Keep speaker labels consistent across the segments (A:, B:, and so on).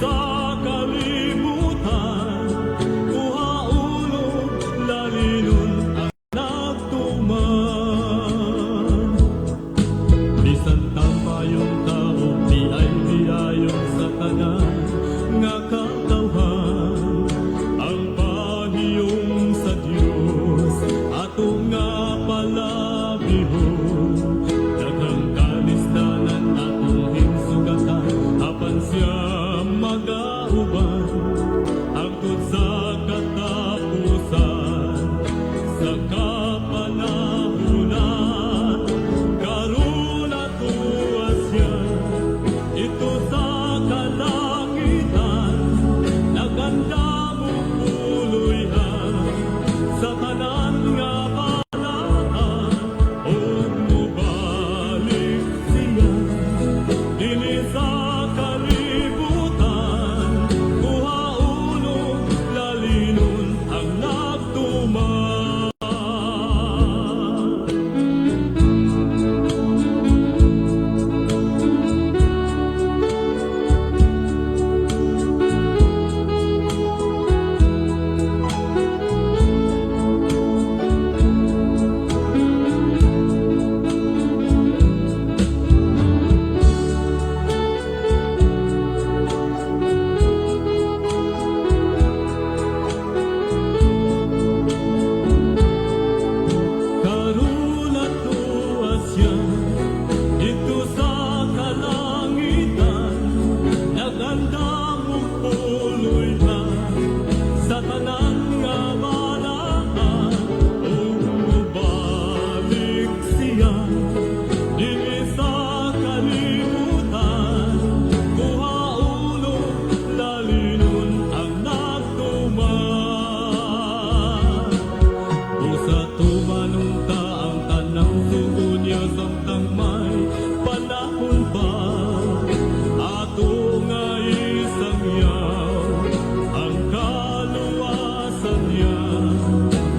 A: sa kalibutan, kuhaon og lalinon ang nagtuman. Bisan tampayong tao, biay-biayon sa tanan nga katawhan, ang pahiyom sa Dios ato nga palabihon. Daghang kalisdanan atong hinsugatan, apan siya magauban hangtod sa katapusan, sa kapanahunan. Karon atoa siya didto sa kalangitan, nagandam og puloy-an sa tanan nga balaan, ug mobalik siya dinhi sa kalibutan, kuhaon og lalinon ang nagtuman. Karon atoa siya didto sa kalangitan, nagandam og puloy-an sa tanan nga balaan, ug mobalik siya dinhi sa kalibutan, kuhaon og lalinon ang nagtuman. Usa tumanon ta ang tanang sugo niya samtang may panahon pa. Ato nga isangyaw ang kaluwasan niya.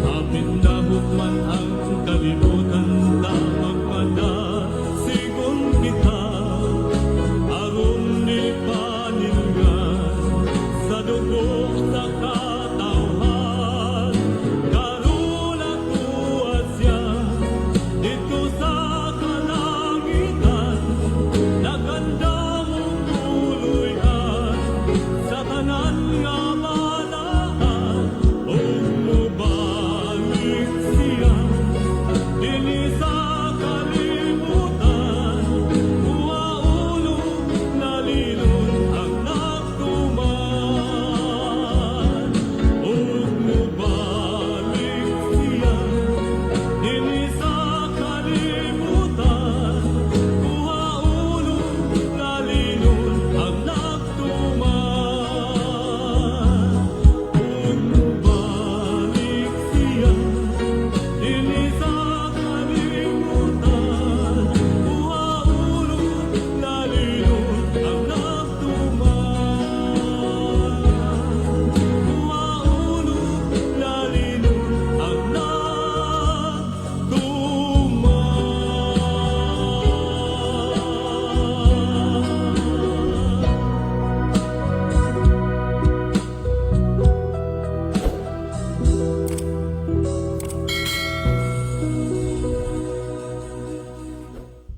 A: Apin nahukman ang kalibutan ta, magpadasigon kita aron ipanilgan sa dugo sa katawhan. Karon atoa siya didto sa kalangitan, nagandam og puloy-an sa tanan nga balaan, ug mobalik siya dinhi sa kalibutan, kuhaon og lalinon ang nagtuman, ug mobalik siya dinhi sa kalibutan, kuhaon og lalinon ang nagtuman, ug mobalik siya dinhi sa kalibutan, kuhaon og lalinon ang nagtuman, kuhaon og lalinon ang nagtuman.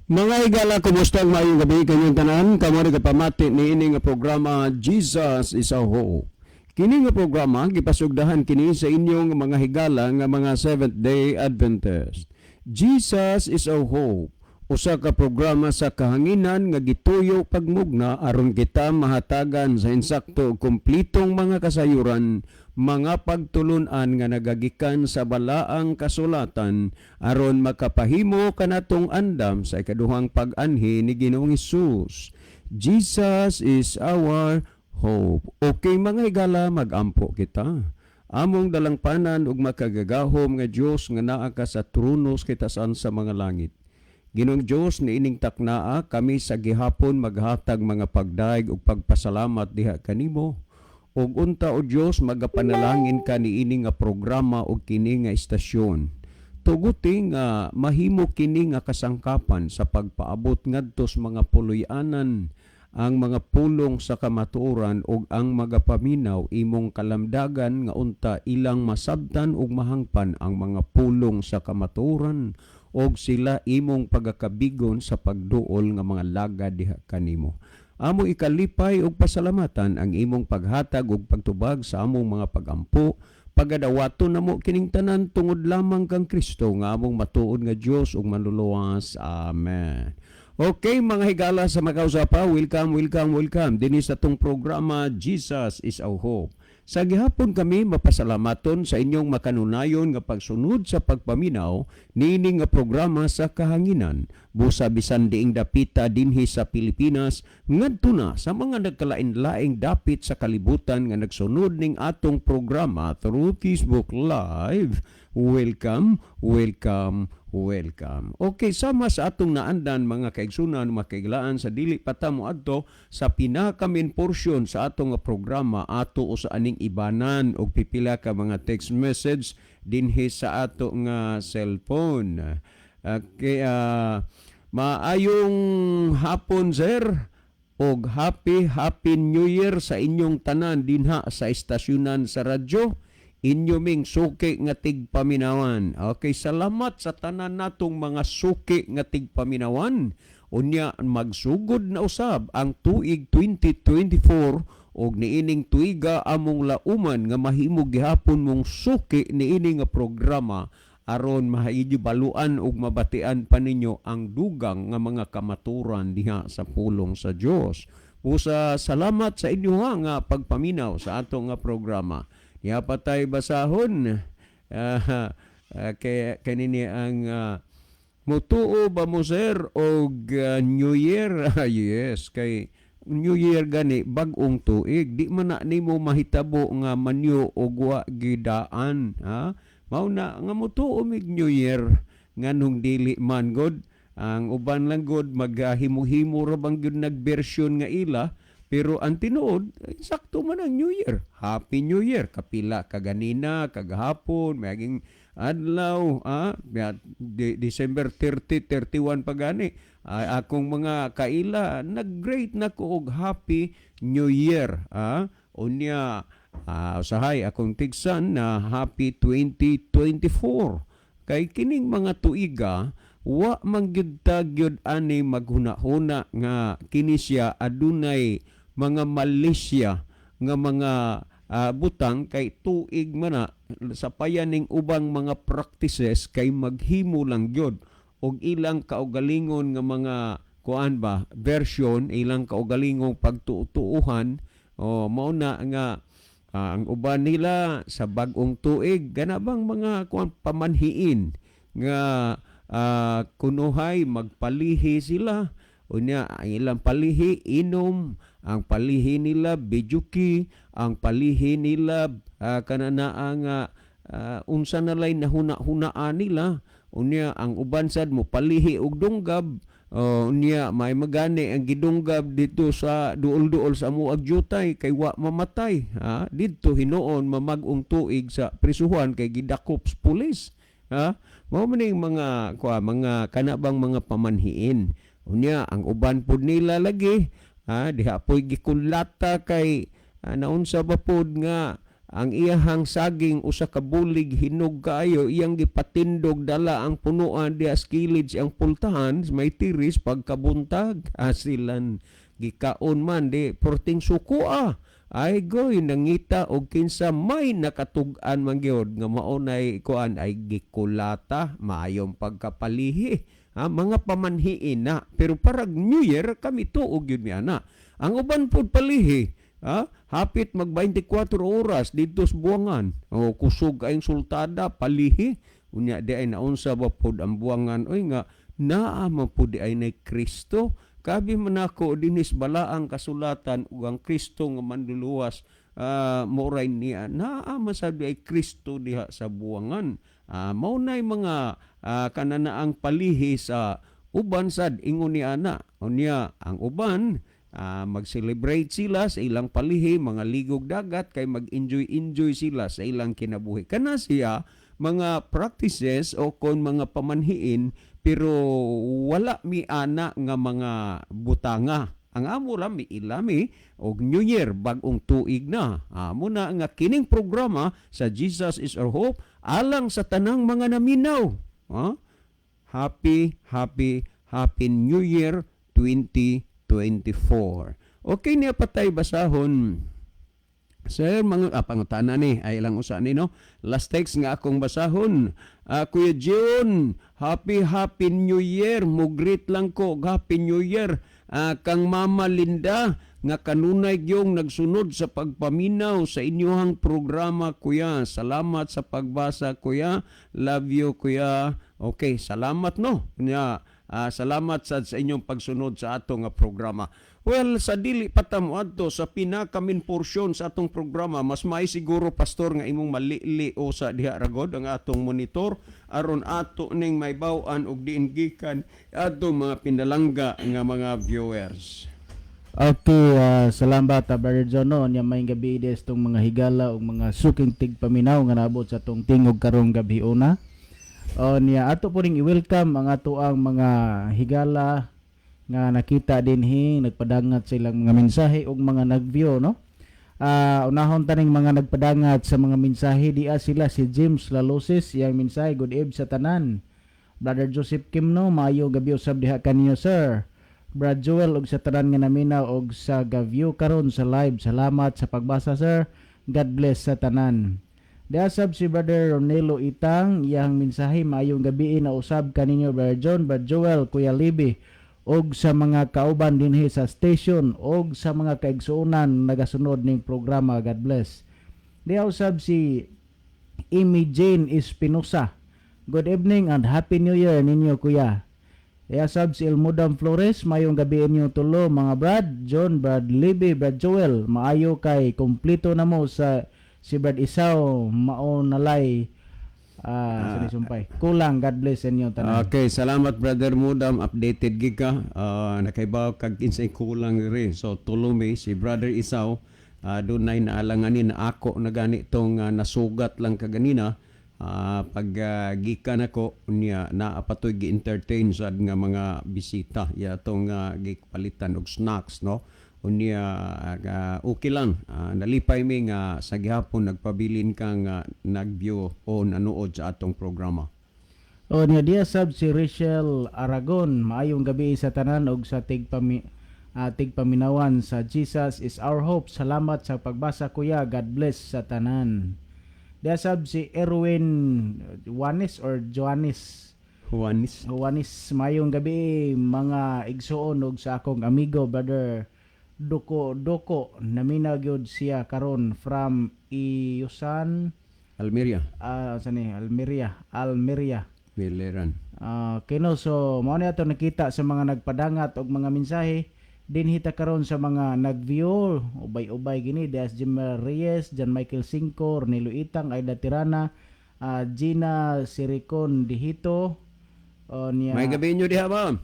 B: Mga higala, kumusta ang maayong gabi kanyang tanan? Kamo nagapamati ni ini nga programa, Jesus is Our Hope. Kini nga programa gipasugdahan kini sa inyong mga higala nga mga Seventh Day Adventist. Jesus is Our Hope. Usa ka programa sa kahanginan nga gituyo pagmugna aron kita mahatagan sa insakto ug kumplitong mga kasayuran, mga pagtulunan nga nagagikan sa balaang kasulatan aron makapahimo kanatong andam sa ikaduhang pag-anhi ni Ginoong Hesus. Jesus is our hope. Okay, mga higala, magampo kita. Among dalangpanan ug makagagahom nga Dios nga naa ka sa trono sa kitasan sa mga langit. Ginoong Dios, niining taknaa kami sa gihapon maghatag mga pagdaig ug pagpasalamat diha kanimo. Ug unta, o Dios, magapanalangin ka niini nga programa ug kini nga istasyon. Tuguti nga mahimo kini nga kasangkapan sa pagpaabot ngadto sa mga puloy-anan. Ang mga pulong sa kamatuoran ug ang magapaminaw imong kalamdagan nga unta ilang masabtan ug mahangpan ang mga pulong sa kamatuoran og sila imong pagakabigon sa pagduol nga mga lagad diha kanimo. Amo ikalipay ug pasalamatan ang imong paghatag ug pagtubag sa among mga pagampo. Pagadawaton namo kining tanan tungod lamang kang Kristo nga among matuod nga Dios ug Manluluwas. Amen. Okay, mga higala sa makausapa, welcome, welcome, welcome dinhi sa atong programa Jesus is Our Hope. Sa gihapon kami mapasalamaton sa inyong makanunayon nga pagsunod sa pagpaminaw niini nga programa sa kahanginan. Busa bisan diing dapita dinhi sa Pilipinas ngadto na sa mga nagkalain-laing dapit sa kalibutan nga nagsunod ning atong programa through Facebook Live. Welcome, welcome, welcome. Okay, sama sa atong naandan, mga kaigsunan, mga kaiglaan, sa dili pa ta moadto sa pinaka main portion sa atong nga programa, ato usa aning ibanan og pipila ka mga text message dinhi sa ato nga cellphone. Okay, maayong hapon, sir, og happy happy New Year sa inyong tanan dinha sa estasyonan sa radyo, inyo ming suki nga tigpaminawan. Okay, salamat sa tanan natong mga suki nga tigpaminawan. Unya magsugod na usab ang tuig 2024 og niining tuiga among lauman nga mahimo gihapon mong suki niini nga programa aron mahaidyo baluan ug mabatian pa ninyo ang dugang nga mga kamaturan diha sa pulong sa Dios. Usa salamat sa inyo ha nga pagpaminaw sa ato nga programa. Niya pa tay basahon. Kay kanini ang mutuo ba mo, sir, og New Year? Yes, kay New Year gani bag-ong tuig. Di man na nimo mahitabo nga manyo og wa gidaan, ha? Mao na nga mutuo mig New Year, nganong dili man god? Ang uban lang god maghimo-himo ra bang gyud nag-version nga ila, pero ang tinuod ay, sakto man ang New Year. Happy New Year kapila kaganina, kagahapon, mayaging adlaw, December 30, 31 pa gani. Ay, akong mga kaila nag-greet na ko og Happy New Year, ah. Unya usahay akong tigsan na Happy 2024 kay kining mga tuiga wa man gyud ta gyud ani maghuna-huna nga kini siya adunay mga malisya nga mga butang, kay tuig man na sa payaning ubang mga practices kay maghimo lang gyud og ilang kaugalingon nga mga kuan ba version, ilang kaugalingong pagtuutuuhan. O mao na nga ang uban nila sa bag-ong tuig gana bang mga kuan pamanhiin nga kunuhay magpalihi sila. Unya ang ilang palihi inom, ang palihi nila videoke, ang palihi nila kanana nga unsa na lay nahuna-hunaan nila. Unya ang uban sad mo palihi og dunggab. Unya may magani ang gidunggab dito sa duol-duol sa amuag jutay kay wa mamatay, ha? Didto hinuon mamag-ong tuig sa prisuhan kay gidakop sa pulis, ha? Mao man ning mga kuan, mga kanabang mga pamanhiin. Unya ang uban pud nila lagi, ha, diha poy gikulata kay naunsa ba pod nga ang iyahang saging usa ka bulig hinog kaayo, iyang gipatindog dala ang punuan diha sa kilid siyang pultahan may tiris. Pagkabuntag asilan gikaon man di porting suko, ah. Ay goy, nangita og kinsa may nakatug-an man gyud nga mao nay kuan ay gikulata. Maayong pagkapalihi, ha, mga pamanhiin na, pero parag New Year kami tuo gyud mi ana. Ang uban pud palihi, ha, hapit mag 24 oras didto sa buwangan o kusog ay sultada palihi. Unya di ay naunsa ba pod ang buwangan oy nga naa man pud di ay nay Kristo. Kabi man ako dinis balaang kasulatan ug ang Kristo nga manluluwas moray niya naa man sad ay Kristo diha sa buwangan. Mao nay mga kananaang palihi sa uban sad ingon ni ana. Unya ang uban mag-celebrate sila sa ilang palihi, mga ligog dagat kay mag-enjoy enjoy sila sa ilang kinabuhi. Kana siya mga practices o kon mga pamanhiin, pero wala mi ana nga mga butanga. Ang amo lang miilami og New Year, bag-ong tuig na. Amo na nga kining programa sa Jesus is Our Hope alang sa tanang mga naminaw. Ha? Happy, happy, happy New Year 2024. Okay niya patay basahon. Sir, mga pangutana ni ay ilang usa ni, no. Last text nga akong basahon. Kuya June, happy happy New Year. Mo-greet lang ko og happy New Year. Kang Mama Linda nga kanunay gyong nagsunod sa pagpaminaw sa inyuhang programa, kuya. Salamat sa pagbasa, kuya. Love you, kuya. Okay, salamat, no. Nya, salamat sad sa inyong pagsunod sa ato nga programa. Well, sa dili pa ta moadto sa pinaka-main portion sa atong programa, mas may siguro, pastor, nga imong malili o sa diha ragod ang atong monitor aron ato ning maybaw-an og diin gikan atong mga pinalangga nga mga viewers.
C: Okay, salamat, Brother John, no. Nya may gabi des tong mga higala ug mga suking tigpaminaw nga naabot sa tong tingog karong gabi una. O niya ato po ring i-welcome ang ato ang mga higala nga nakita dinhi nagpadangat sa ilang mga mensahe ug mga nag-view, no. Unahon taning mga nagpadangat sa mga mensahe dia sila si James Laloses, iyang mensahe, "Good eve sa tanan." Brother Joseph Kimno, maayo gabi usab diha kaninyo, sir. Brad Joel ug sa tanan nga naminaw og sa ga-view karon sa live. Salamat sa pagbasa, sir. God bless sa tanan. Diasab si Brother Ronelo Itang, iyang mensahe, "Maayong gabi na usab kaninyo, Brother John, Brad Joel, Kuya Libby og sa mga kauban dinhi sa station og sa mga kaigsuonan nagasunod ning programa. God bless." Diha usab si Amy Jane Espinosa. "Good evening and happy New Year ninyo, kuya." Diha sab si Elmudam Flores, "Mayong gabi inyo tulo mga Brad, John, Brad Libby, Brad Joel, maayo kay kompleto na mo sa si Brad Isaw, mao nalay sa sumpay. Kulang, God bless inyo tanan."
B: Okay, salamat, Brother Mudam, updated gid ka. Nakaibaw kag kinsay kulang rin. So tulo mi, si Brother Isaw, dunay naalanganin na ako na gani tong nasugat lang kaganina. Pag gikan ako niya naa pa toy gi-entertain sad nga mga bisita ya tong gipalitan og snacks, no. Unya okay lang. Nalipay mi nga sa gihapon nagpabilin ka nga nag-view o nanood sa atong programa.
C: O niya diya sab si Rachel Aragon, "Maayong gabi sa tanan og sa tigpaminawan sa Jesus is Our Hope. Salamat sa pagbasa, kuya. God bless sa tanan." Diya sab si Erwin Juanes or Joanes.
B: Juanis.
C: Juanes, "Maayong gabi mga igsuon og sa akong amigo Brother Doko Doko, namina gyud siya karon from Iyusan."
B: Almeria.
C: Sa ni Almeria, Almeria.
B: Biliran.
C: Kino so mao ni ato nakita sa mga nagpadangat og mga mensahe dinhi ta karon sa mga nag-view ubay-ubay gini Des Jimmer Reyes, John Michael Cinco, Ronelo Itang, Aida Tirana, Gina Siricon Dihito, niya.
B: May gabi nyo diha, ma'am.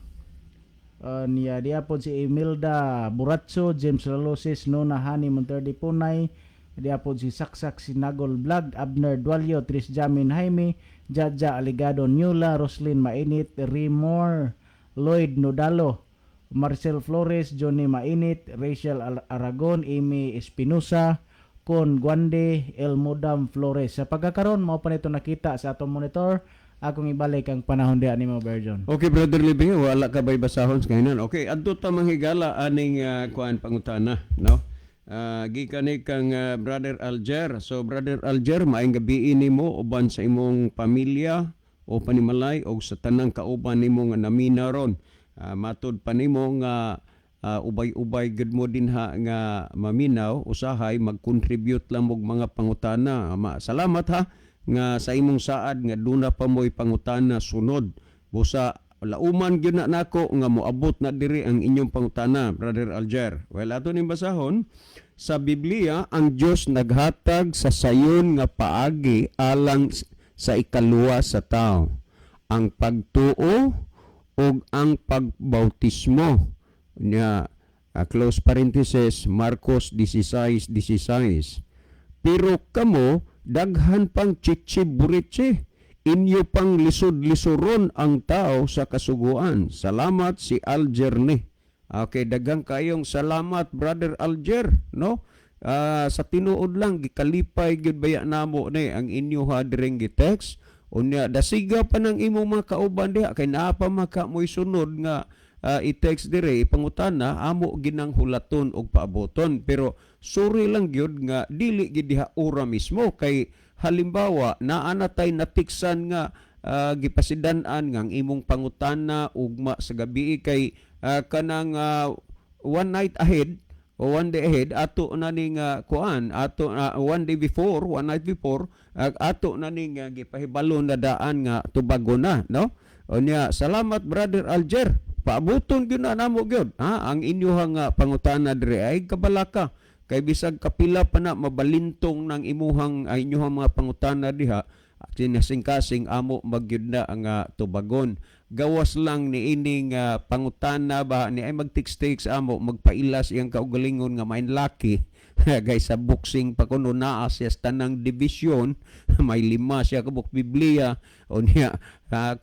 C: Niya diya po si Imelda Buratso, James Laloses, Nona Hani Monterde Punay, diya po si Saksak Sinagol Vlog, Abner Dualio, Tris Jamin Jaime, Jaja Aligado Nula, Roslyn Mainit, Rimor, Lloyd Nodalo, Marcel Flores, Johnny Mainit, Rachel Aragon, Amy Espinosa, Con Guande, El Modam Flores. Sa pagkakaroon, mao pa nito nakita sa atong monitor. Akong ibalik ang panahon diha nimo, Virgin.
B: Okay, Brother Libby, wala ka ba'y basahon sa kahinan? Okay, adto ta manghigala aning kuan pangutana, no? Gikan ni kang Brother Alger. So Brother Alger, maayong gabi nimo uban sa imong pamilya o panimalay o sa tanang kauban nimo nga namina ron. Matud pa nimo nga ubay-ubay gud mo dinha nga maminaw, usahay mag-contribute lang og mga pangutana. Salamat ha nga sa imong saad nga duna pa mo'y pangutana sunod. Busa lauman gyud na nako nga moabot na diri ang inyong pangutana, Brother Alger. Well, ato ning basahon sa Biblia, ang Dios naghatag sa sayon nga paagi alang sa ikaluwas sa tao. Ang pagtuo ug ang pagbautismo. Nya, close parenthesis, Marcos 16:16. Pero kamo, daghan pang chichi burichi. Inyo pang lisod-lisuron ang tao sa kasuguan. Salamat, si Alger ni. Okay, daghang kayong salamat, Brother Alger, no? Sa tinuod lang, gikalipay gyud baya namo ni ang inyo ha diring gi-text. Unya dasiga pa ng imong mga kauban diha kay naa pa maka mo'y sunod nga i-text dire, ipangutana, amo ginang hulaton og paaboton. Pero sorry lang gyud nga dili gid diha ora mismo kay halimbawa naa na tay natiksan nga gipasidan-an nga ang imong pangutana ugma sa gabi kay kanang one night ahead o one day ahead ato na ning kuan ato one day before, one night before, ato na ning gipahibalo na daan nga tubago na, no? Unya salamat, Brother Alger, paabuton gyud na namo gyud ha ang inyuhang pangutana dire. Ay kabalaka kay bisag kapila pa na mabalintong ng imuhang ay inyuhang mga pangutana diha, sinasing-kasing amo magyud na ang tubagon. Gawas lang ni ining pangutana ba ni ay mag-text amo, magpailas iyang kaugalingon nga main laki kay sa boxing pa kuno naa siya sa tanang division, may lima siya kabuk Biblia. Unya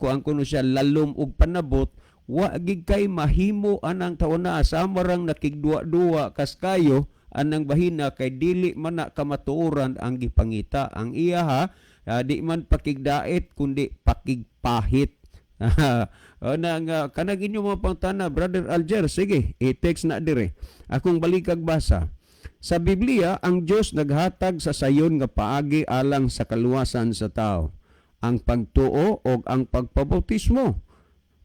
B: kuan kuno siya lalom og panabot, wa gid kay mahimo anang taon na sama rang nakigduwa-duwa kas kayo anang bahina kay dili man na kamatuoran ang gipangita ang iya ha. Di man pakigdait kundi pakigpahit. O na nga kanag inyo mga pangutana, Brother Alger, sige, i-text na dire. Akong balikag basa sa Biblia, ang Dios naghatag sa sayon nga paagi alang sa kaluwasan sa tao, ang pagtuo o ang pagpabautismo.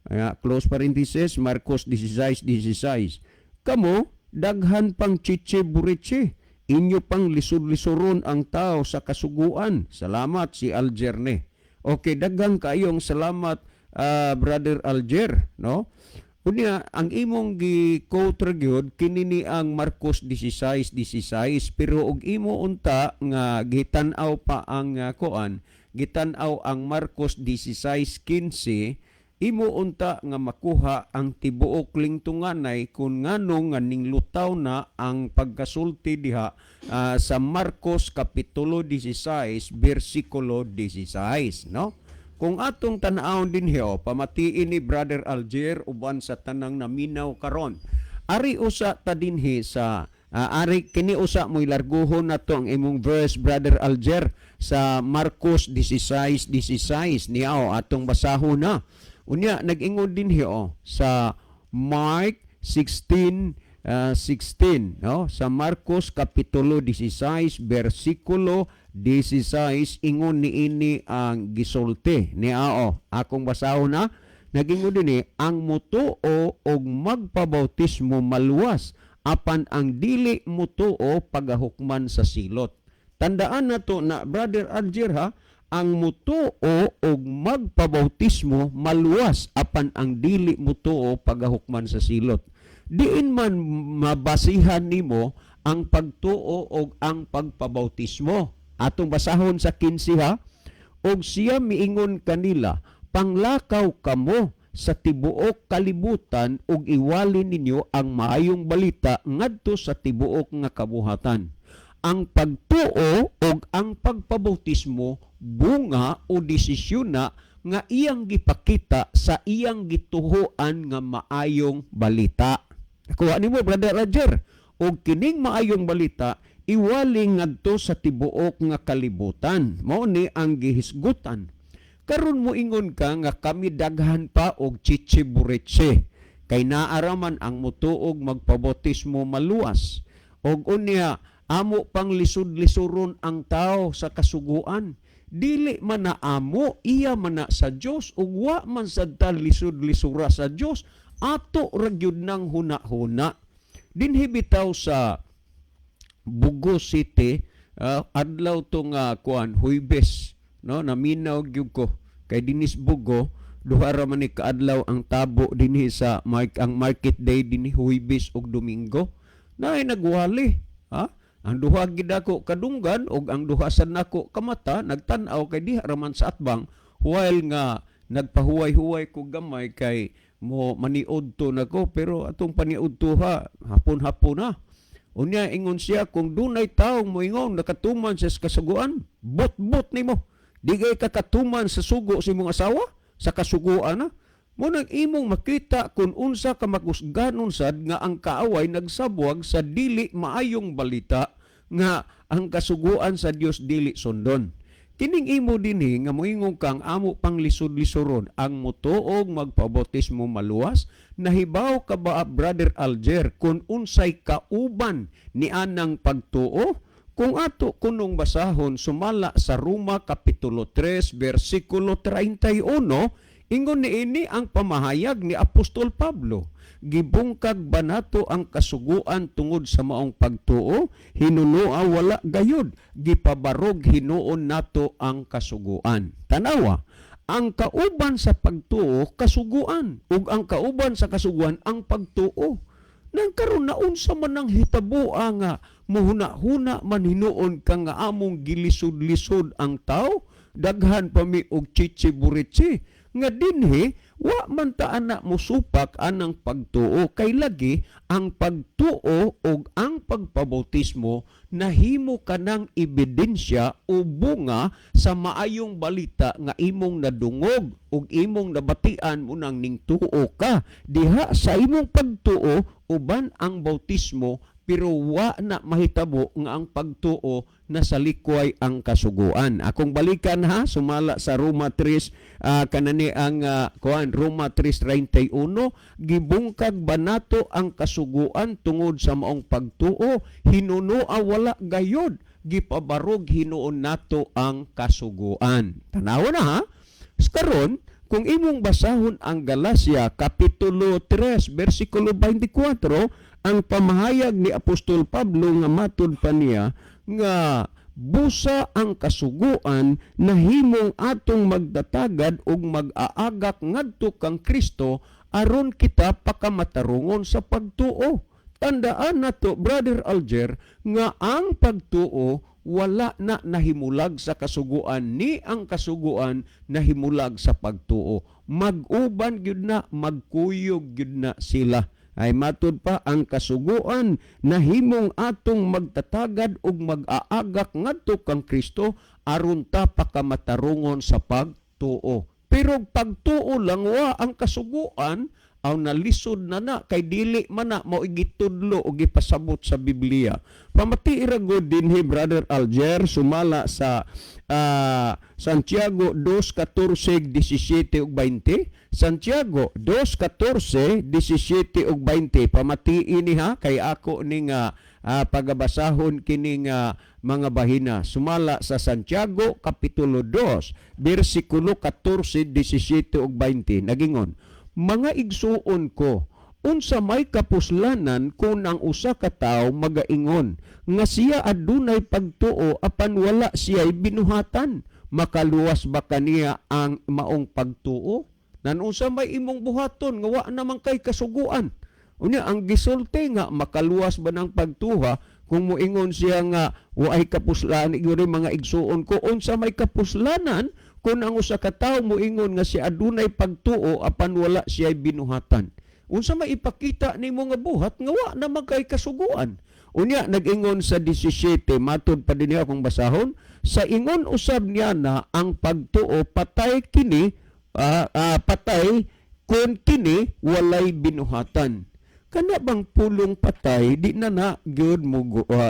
B: Kaya, close parenthesis, Marcos 16:16. Kamo, daghan pang chiche buriche. Inyo pang lisod-lisuron ang tao sa kasuguan. Salamat, si Alger ne. Okay, daghang kayong salamat, Brother Alger, no? Unya, ang imong gi-quote ra gyud kini ni ang Marcos 16:16, pero og imo unta nga gitan-aw pa ang kuan, gitan-aw ang Marcos 16:15, imo unta nga makuha ang tibuok lingtunganay kung ngano nga ninglutaw na ang pagkasulti diha sa Marcos kapitulo 16 bersikulo 16, no? Kung atong tan-awon dinhi, oh, pamatiin ni Brother Alger uban sa tanang naminaw karon. Ari usa ta dinhi sa ari kini usa mo'y larguhon nato ang imong verse, Brother Alger, sa Marcos 16:16 niya, oh, atong basahon na. Unya nag-ingon dinhi, oh, sa Mark 16 16, no? Sa Marcos kapitulo 16 bersikulo 16, ingon niini ang gisulti niya, oh, akong basahon na. Nagingon dinhi, ang mutuo og magpabautismo maluwas, apan ang dili mutuo pagahukman sa silot. Tandaan nato na, Brother Alger, ha, ang mutuo og magpabautismo maluwas, apan ang dili mutuo pagahukman sa silot. Diin man mabasihan nimo ang pagtuo og ang pagpabautismo? Atong basahon sa 15 ha. Og siya miingon kanila, "Panglakaw kamo sa tibuok kalibutan ug iwali ninyo ang maayong balita ngadto sa tibuok nga kabuhatan." Ang pagtuo og ang pagpabautismo bunga o desisyon na nga iyang gipakita sa iyang gituhoan nga maayong balita. Nakuha nimo, Brother Roger? Og kining maayong balita iwali ngadto sa tibuok nga kalibutan. Mao ni ang gihisgutan. Karon mo ingon ka nga kami daghan pa og chichi buritse. Kay naaraman ang mutuog magpabautismo maluwas. Og unya amo pang lisod-lisuron ang tao sa kasuguan. Dili man na amo, iya man na sa Dios ug wa man sad ta lisod-lisura sa Dios. Ato ra gyud nang huna-huna. Dinhi bitaw sa Bogo City, adlaw to nga kuan, Huybes, no? Naminaw gyud ko kay dinis Bogo duha ra man ni kaadlaw ang tabo dinhi sa ang market day dinhi, Huybes ug Domingo. Naay nagwali ha, ang duha gid ako kadunggan ug ang duha sa nako kamata nagtan-aw kay diha ra man sa atbang while nga nagpahuway-huway ko gamay kay mo maniud to nako, pero atong paniud to ha, hapon-hapon na. Unya ingon siya, kung dunay taong moingon nakatuman siya sa kasuguan, bot-bot nimo. Di kay kakatuman sa sugo sa imong asawa, sa kasuguan na. Mao nang imong makita kung unsa ka makusganon sad nga ang kaaway nagsabwag sa dili maayong balita nga ang kasuguan sa Dios dili sundon. Kining imo dinhi nga moingon kang amo pang lisod-lisoron ang motuog magpabautismo maluwas, nahibaw ka ba, Brother Alger, kung unsay kauban ni anang pagtuo? Kung ato kunong basahon sumala sa Roma Kapitulo 3 versikulo 31, ingon niini ang pamahayag ni Apostol Pablo: "Gibungkag ba nato ang kasuguan tungod sa maong pagtuo? Hinunoa wala gayud, gipabarog hinuon nato ang kasuguan." Tanawa, ang kauban sa pagtuo kasuguan, ug ang kauban sa kasuguan ang pagtuo. Nang karon, naunsa man ang hitaboa nga muhuna-huna man hinuon ka nga among gilisod-lisod ang tao, daghan pa mi og chichi burichi nga dinhi wa man ta ana mosupak anang pagtuo, kay lagi ang pagtuo og ang pagpabautismo nahimo kanang ebidensya o bunga sa maayong balita nga imong nadungog ug imong nabatian mo nang ningtuo ka diha sa imong pagtuo uban ang bautismo. Pero wa na mahitabo nga ang pagtuo nasa likway ang kasuguan. Akong balikan ha, sumala sa Roma 3, kanani ang kuan, Roma 3:31, "Gibungkag ba nato ang kasuguan tungod sa maong pagtuo? Hinunoa wala gayod, gipabarog hinuon nato ang kasuguan." Tanawa na ha. Karon, kung imong basahon ang Galacia Kapitulo 3 versikulo 24, ang pamahayag ni Apostol Pablo nga matud pa niya nga busa ang kasuguan nahimong atong magdatagad ug mag-aagak ngadto kang Kristo aron kita pakamatarungon sa pagtuo. Tandaan nato, Brother Alger, nga ang pagtuo wala na nahimulag sa kasuguan ni ang kasuguan nahimulag sa pagtuo. Mag-uban gyud na, magkuyog gyud na sila. Ay matud pa, ang kasuguan nahimong atong magtatagad ug mag-aagak ngadto kang Kristo aron ta pakamatarungon sa pagtuo. Pero pagtuo lang wa ang kasuguan, aw nalisod na na kay dili man na mao gitudlo o gipasabot sa Biblia. Pamati ra gud dinhi, Brother Alger, sumala sa Santiago 2:14, 17 ug 20. Santiago 2:14, 17 ug 20. Pamatii ni ha, kay ako ni nga pagabasahon kini nga mga bahina. Sumala sa Santiago Kapitulo 2 bersikulo 14, 17 ug 20. Nagingon, "Mga igsuon ko, unsa may kapuslanan kung ang usa ka tawo magaingon nga siya adunay pagtuo apan wala siya'y binuhatan? Makaluwas ba kaniya ang maong pagtuo?" Nan unsa may imong buhaton nga wa naman kay kasuguan? Unya ang gisulti nga makaluwas ba ng pagtuha kung moingon siya nga waay kapuslan? Iguri, "Mga igsuon ko, unsa may kapuslanan kung ang usa ka tawo moingon nga siya adunay pagtuo apan wala siya binuhatan? Unsa may ipakita nimo nga buhat nga wa naman kay kasuguan?" Unya nag-ingon sa 17, matud pa din akong basahon, sa ingon usab niya na ang pagtuo patay kini, patay kung kini walay binuhatan. Kana bang pulong patay, di na na gyud mo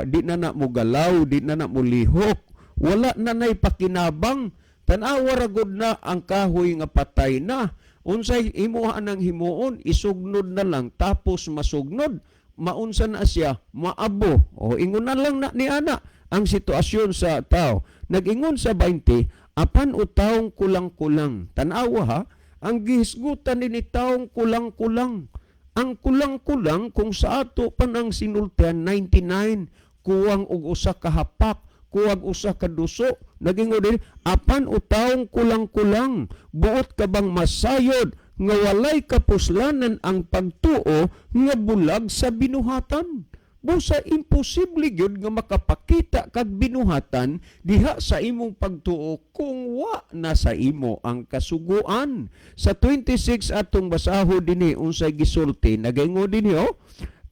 B: di na na mo galaw, di na na mo lihok, wala na nay pakinabang. Tan-awa ra gud na ang kahoy nga patay na. Unsay imuha nang himuon? Isugnod na lang, tapos masugnod, maunsa na siya? Maabo. O ingon na lang na ni ana ang sitwasyon sa tao. Nag-ingon sa 20, "Apan o taong kulang-kulang." Tanawa ha, ang gihisgutan ni taong kulang-kulang. Ang kulang-kulang kung sa ato pa nang sinultian 99, kuwang og usa ka hapak, kuwang usa ka duso. Nagingon din, "Apan o taong kulang-kulang, buot ka bang masayod nga walay kapuslanan ang pagtuo nga bulag sa binuhatan?" Busa imposible gyud nga makapakita kag binuhatan diha sa imong pagtuo kung wa na sa imo ang kasuguan. Sa 26 atong basahon dinhi unsay gisulti. Nagaingon dinhi oh,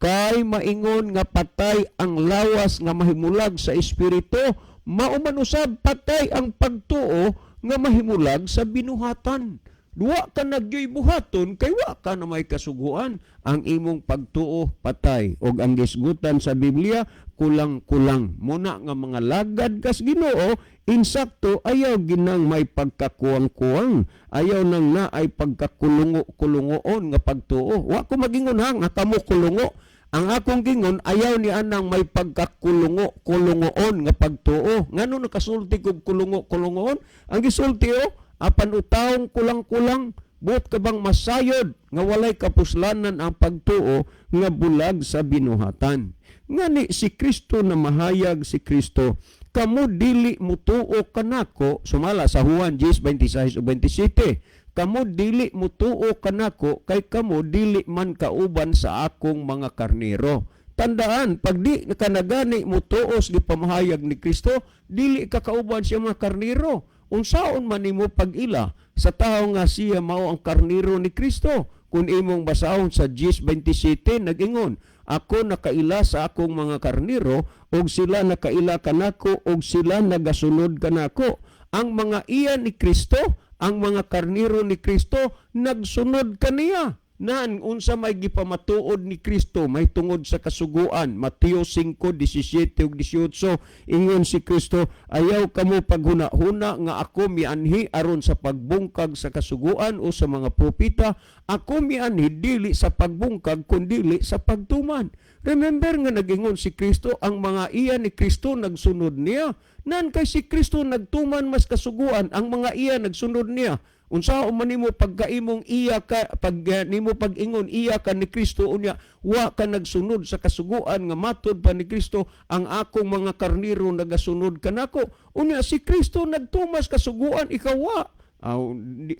B: "Kay maingon nga patay ang lawas nga mahimulag sa espiritu, mao man usab patay ang pagtuo nga mahimulag sa binuhatan." Wa ka na gyoy buhaton kay wa ka na may kasuguan. Ang imong pagtuo patay og ang gisgutan sa Biblia kulang-kulang. Muna nga mga lagad kas Ginoo, insakto, ayaw ginang may pagkakuwang-kuwang. Ayaw nang na ay pagkakulungo-kulungoon nga pagtuo. Wa ko magingon ha nga kamo kulungo. Ang akong gingon, ayaw ni anang may pagkakulungo-kulungoon nga pagtuo. Ngano nakasulti kog kulungo-kulungoon? Ang gisulti oh, apan utawong kulang-kulang, buot ka bang masayod nga walay kapuslanan ang pagtuo nga bulag sa binuhatan? Ngani si Kristo na mahayag si Kristo, kamo dili mutuo kanako, sumala sa Juan 10:26 ug 27. Kamo dili mutuo kanako kay kamo dili man kauban sa akong mga karnero. Tandaan, pag di ka nagani mutuo sa gipamahayag ni Kristo, dili ka kauban siya mga karnero. Unsaon man nimo pag-ila sa tawo nga siya mao ang karnero ni Kristo? Kung imong basahon sa 10:27, nag-ingon, "Ako nakaila sa akong mga karnero ug sila nakaila kanako ug sila nagasunod kanako." Ang mga iya ni Kristo, ang mga karnero ni Kristo, nagsunod kaniya. Nan unsa may gipamatuod ni Kristo may tungod sa kasuguan? Mateo 5:17 ug 18, ingon si Kristo, "Ayaw kamo paghuna-huna nga ako mianhi aron sa pagbungkag sa kasuguan o sa mga propeta. Ako mianhi dili sa pagbungkag kundili sa pagtuman." Remember nga nagingon si Kristo, ang mga iya ni Kristo nagsunod niya. Nan kay si Kristo nagtuman mas kasuguan, ang mga iya nagsunod niya. Unsaon man nimo pagkaimong iya ka, pag nimo pag-ingon iya ka ni Kristo, unya wa ka nagsunod sa kasuguan nga matod pa ni Kristo, "Ang akong mga karnero nagasunod kanako"? Unya si Kristo nagtumas kasuguan, ikaw wa. Aw,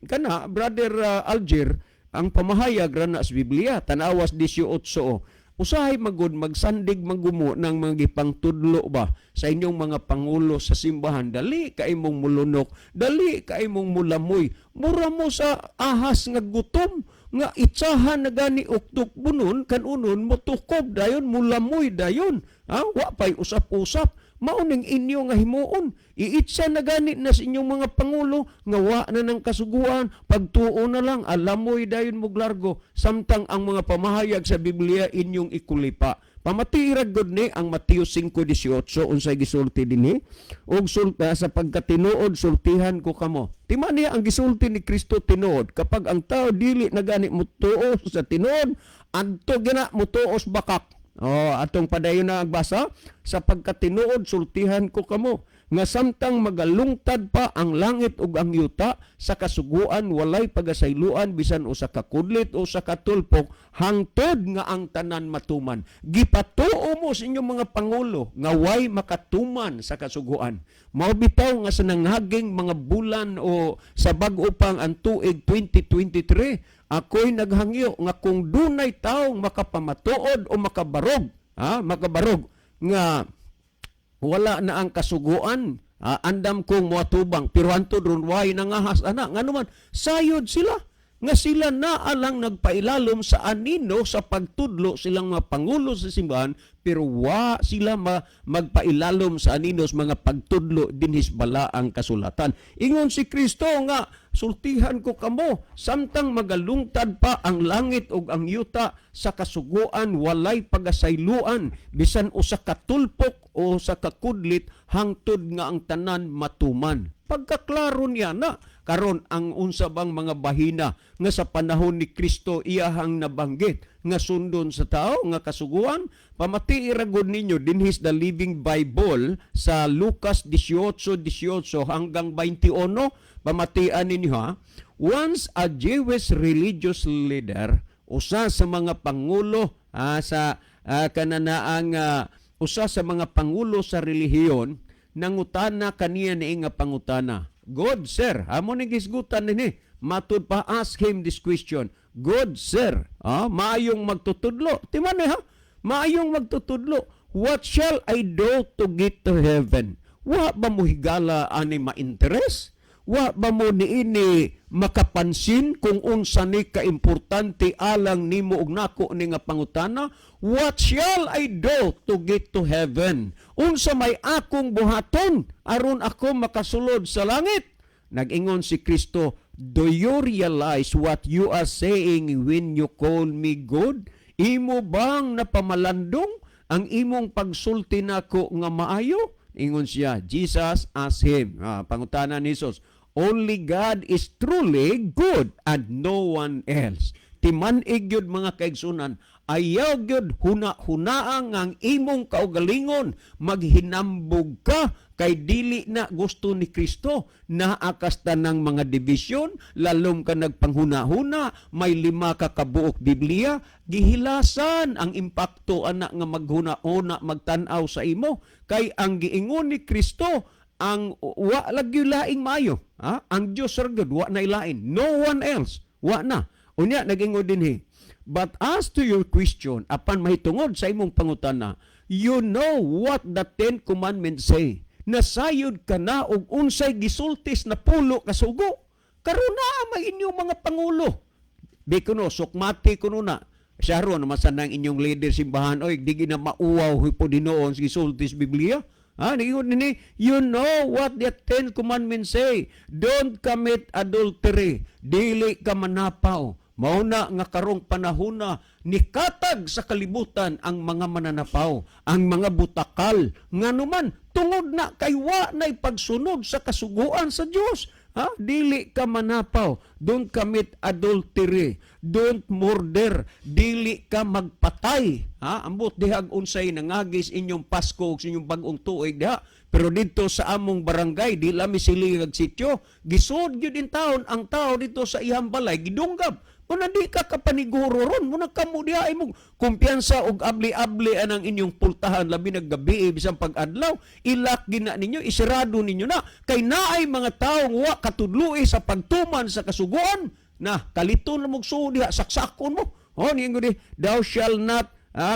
B: kana Brother Alger, ang pamahayag ra na sa Biblia. Tanawas 18. Usahay magud magsandig magumo ng mga gipangtudlo ba sa inyong mga pangulo sa simbahan. Dali kay mong mulunok, dali kay mong mulamoy. Mura mo sa ahas nga gutom nga itsahan na gani uktok bunon kanunon motukob dayon, mulamoy dayon. Ha? Wa pay usap-usap. Mao ning inyo nga himuon. Iitsa na gani na sa inyong mga pangulo nga wa na ng kasuguan, pagtuo na lang, alamoy dayon moglargo, samtang ang mga pamahayag sa Biblia inyong ikulipa. Pamatiirag gud ni ang Mateo 5:18, unsay gisulti dinhi? Ug sulta sa pagkatinuod sultihan ko kamo. Tima niya ang gisulti ni Kristo tinuod. Kapag ang tao dili na gani mutuo sa tinuod, adto gina mutuos bakak. Oh, atong padayon na agbasa, sa pagkatinuod sultihan ko kamo nga samtang magalungtad pa ang langit ug ang yuta, sa kasuguan walay pagasayloan bisan usa ka kudlit o sa katulpok hangtod nga ang tanan matuman. Gipatuo mo sa inyong mga pangulo nga way makatuman sa kasuguan. Mao bitaw nga sa nanghaging mga bulan o sa bag-o pang ang tuig 2023, ako'y naghangyo nga kung dunay taong makapamatuod o makabarog, ha, makabarog nga wala na ang kasuguan, andam kong moatubang, pero hantod ron way nangahas ana. Ngano man sayod sila nga sila na alang nagpailalom sa anino sa pagtudlo silang mga pangulo sa simbahan, pero wa sila magpailalom sa anino sa mga pagtudlo dinhis balaang kasulatan. Ingon si Kristo nga sultihan ko kamo, samtang magalungtad pa ang langit ug ang yuta, sa kasuguan walay pagasayloan bisan usa ka tulpok o sa kakudlit hangtod nga ang tanan matuman. Pagkaklaro niya na karon, ang unsa bang mga bahina nga sa panahon ni Kristo iyahang nabanggit nga sundon sa tao nga kasuguan? Pamati gud ninyo dinhis the Living Bible sa Lucas 18:18 hanggang 21. Pamatian ninyo ha. Once a Jewish religious leader, usa sa mga pangulo sa kananaang usa sa mga pangulo sa relihiyon, nangutana kaniya ni nga pangutana. "Good sir," amo ni gisgutan nini. Matud pa, ask him this question. "Good sir," maayong magtutudlo. Timan ha? Maayong magtutudlo. "What shall I do to get to heaven?" Wa ba mo higala ani ma-interest? Wa ba mo niini makapansin kung unsa ni kaimportante alang nimo ug nako ni nga pangutana? "What shall I do to get to heaven?" Unsa may akong buhaton aron ako makasulod sa langit? Nag-ingon si Kristo, "Do you realize what you are saying when you call me good? Imo bang napamalandong ang imong pagsulti nako nga maayo?" Ingon siya. Jesus asked him. Pangutana ni Jesus. "Only God is truly good and no one else." Timan-ig gyud, mga kaigsunan, ayaw gyud huna-hunaang ang imong kaugalingon, maghinambog ka kay dili na gusto ni Kristo. Naa kas tanang mga division, lalom ka nagpanghuna-huna, may lima ka kabuok Biblia, gihilasan ang impakto ana nga maghuna-huna, magtan-aw sa imo, kay ang giingon ni Kristo ang wa lagi laing maayo, ha? Ang Dios ra gyud, wa na ilain, no one else, wa na. Unya nagingon dinhi, "But as to your question," apan mahitungod sa imong pangutana, "you know what the Ten Commandments say." Nasayod ka na og unsay gisultis na pulo ka sugo. Karon na may inyong mga pangulo. Di kuno sukmati kuno na. Siya ron naman sa nang inyong leader simbahan, oy, di gina mauwaw hipo dinoon gisultis Biblia. Ha, niingon nini, "You know what the Ten Commandments say. Don't commit adultery." Dili ka manapaw. Mao na nga karong panahona nikatag sa kalibutan ang mga mananapaw, ang mga butakal. Nganuman, tungod na kay wa na'y pagsunod sa kasuguan sa Dios. Ha? Dili ka manapaw. Don't commit adultery. Don't murder. Dili ka magpatay. Ha? Ambot dihag unsay nangagis inyong Pasko ug sa inyong bagong tuig diha. Pero dito sa among barangay, di lami sili sityo. Gisod gyud in taon ang tao dito sa iyang balay, gidunggab. Muna di ka kapaniguro ron, muna kamo diha imong kumpiyansa og abli-abli anang inyong pultahan, labi naggabi bisan pag-adlaw, ilak gina ninyo, isirado ninyo na kay naay mga tawo wa katudloi sa pagtuman sa kasuguan na kaliton na mong diha, saksakon mo. Oh, niingon di, "Thou shall not,"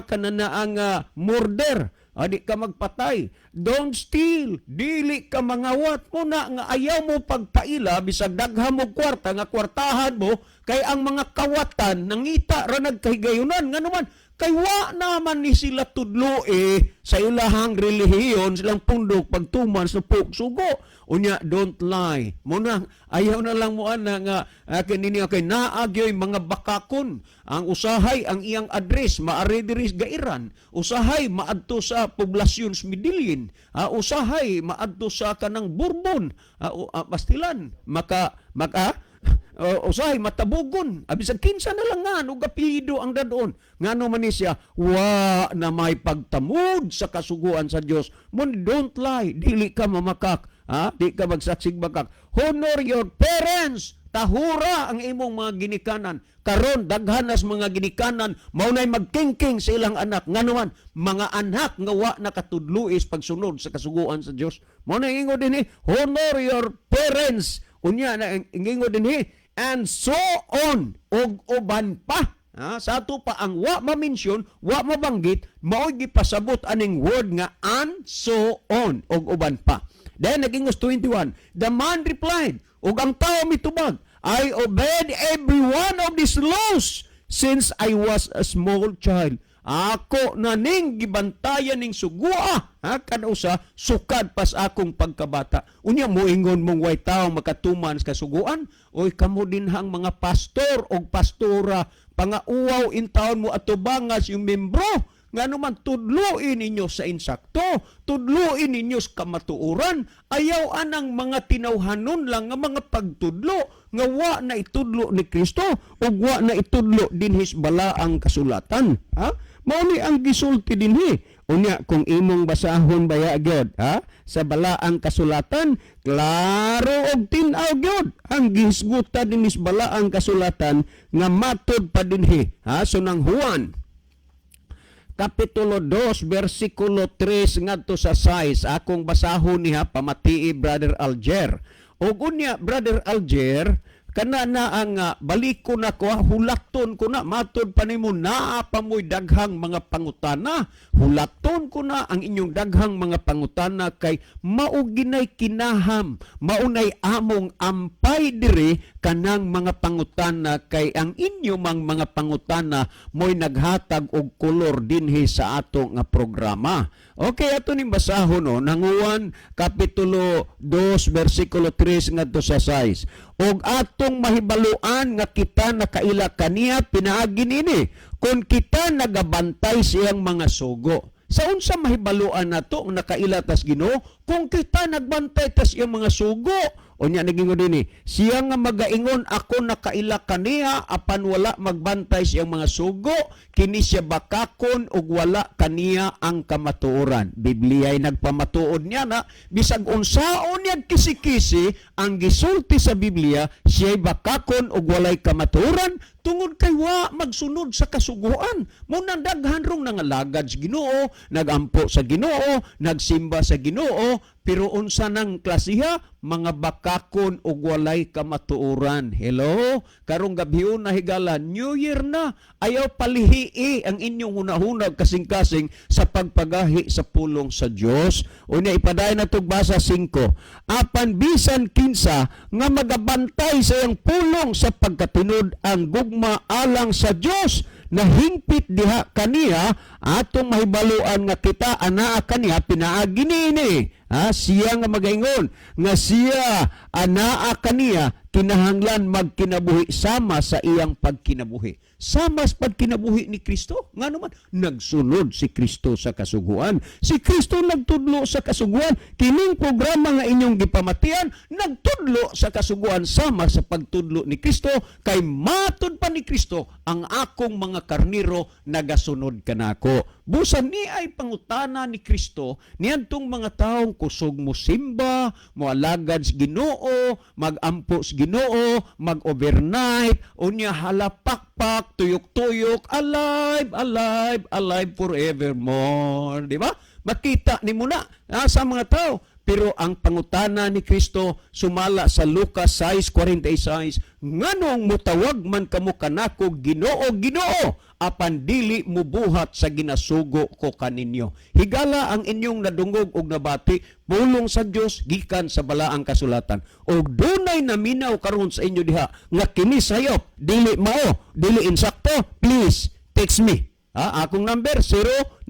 B: kanana ang murder. Di ka magpatay. Don't steal. Dili ka mangawat. Mo na nga ayaw mo pagpaila bisag daghan mo kwarta nga kwartahan mo, kay ang mga kawatan nangita ra nagkahigayunan, nganuman kay wa naman ni sila tudlo sa ilahang relihiyon, silang pundok pagtuman sa sugo. Unya, don't lie. Muna ayaw na lang mo ana nga kinini kay naagyoy mga bakakon. Ang usahay ang iyang address maari diri sa Gairan, usahay maadto sa poblasyon sa Medellin, usahay maadto sa kanang Bourbon, Bastilan, maka maka usahay matabugon, abisag kinsa na lang nga ug apelyido ang dadon. Ngano man ni siya wa na may pagtamod sa kasuguan sa Dios mo. Don't lie, dili ka mamakak, ha, di ka magsaksig bakak. Honor your parents, tahura ang imong mga ginikanan. Karon daghan nas mga ginikanan mao nay magkingking sa ilang anak. Ngano man, mga anak nga wa nakatudluis pagsunod sa kasuguan sa Dios. Mao na ingon dinhi, "Honor your parents." Unya na ingon dinhi, "and so on," ug uban pa. Ha, sa ato pa ang wa ma-mention, wa mabanggit, mao'y gipasabot aning word nga "and so on," ug uban pa. Then naging 21, the man replied, ug ang tao mitubag, "I obeyed every one of these laws since I was a small child." Ako na ning gibantayan ning sugua, ha, kanausa sukad pas akong pagkabata. Unya moingon mong way tao makatuman sa kasuguan? Oy, kamo din hang mga pastor og pastora, pangauwaw in taon mo atubangas yung membro. Ngano man, tudluin ninyo sa insakto, tudluin ninyo sa kamatuoran. Ayaw anang mga tinawhanon lang nga mga pagtudlo nga wa na itudlo ni Kristo ug wa na itudlo dinhi sa balaang kasulatan. Ha? Mao ni ang gisulti dinhi. Unya kung imong basahon baya gyud, ha, sa balaang kasulatan, klaro og tin-aw gyud ang gihisgutan dinhi sa balaang kasulatan nga matod pa dinhi, ha, so nang Juan Kapitulo 2 bersikulo 3 ngadto sa 6, akong basahon niya. Pamatii, Brother Alger. Ug unya, Brother Alger, kana na ang baliko na ko, hulaton ko na. Matod pa nimo naa pa mo'y daghang mga pangutana. Hulaton ko na ang inyong daghang mga pangutana kay mao ginay kinaham, maunay among ampay diri kanang mga pangutana, kay ang inyo mang mga pangutana mo'y naghatag og kolor dinhi sa ato nga programa. Okay, ato ning basahon, no, nanguan Kapitulo 2 bersikulo 3 ngadto sa 6. Og ato Atong mahibaluan nga kita nakaila kaniya pinaagi niini kung kita nagabantay siyang mga sugo. Sa unsa mahibaluan nato nga nakaila tas Ginoo? Kung kita nagbantay tas iyang mga sugo. Unya nagingon dinhi, siya nga magaingon, "Ako nakaila kaniya," apan wala magbantay siyang mga sugo, kini siya bakakon ug wala kaniya ang kamatuoran. Biblia ay nagpamatuod niya na bisag unsaon niya kisi-kisi ang gisulti sa Biblia, siya'y bakakon ug walay kamatuoran tungod kay wa magsunod sa kasuguan. Mo nang daghan rong nangalagad sa Ginoo, nagampo sa Ginoo, nagsimba sa Ginoo, pero unsa nang klasiha? Mga bakakon ug walay kamatuoran. Hello? Karong gabhiona, higala, New Year na. Ayaw palihii ang inyong hunahuna kasing-kasing sa pagpagahi sa pulong sa Dios. Unya ipadayon na basa 5. Apan bisan kinsa nga magabantay sa iyang pulong, sa pagkatinod ang gugma alang sa Dios nahingpit diha kaniya. Atong mahibaluan nga kita anaa kaniya pinaagi niini. Ha, siya nga magaingon nga siya anaa kaniya kinahanglan magkinabuhi sama sa iyang pagkinabuhi, sama sa pagkinabuhi ni Kristo. Ngano man nagsunod si Kristo sa kasuguan. Si Kristo nagtudlo sa kasuguan. Kining programa nga inyong gipamatian nagtudlo sa kasuguan sama sa pagtudlo ni Kristo, kay matud pa ni Kristo, "Ang akong mga karniro nagasunod kanako." Busan ni ay pangutana ni Kristo niadtong mga taong kusog mo simba, moalagad sa Ginoo, magampo sa Ginoo, mag-overnight, unya halapakpak, tuyok-tuyok, alive, alive, alive forevermore. Di ba? Makita ni mo na sa mga tao. Pero ang pangutana ni Kristo sumala sa Lucas 6:46, "Nganong mutawag man kamo kanako Ginoo, Ginoo, apan dili mubuhat sa ginasugo ko kaninyo?" Higala, ang inyong nadungog og nabati, pulong sa Dios gikan sa balaang kasulatan. Og dunay naminaw karon sa inyo diha nga kini sayop, dili mao, dili insakto, please text me. Ha, akong number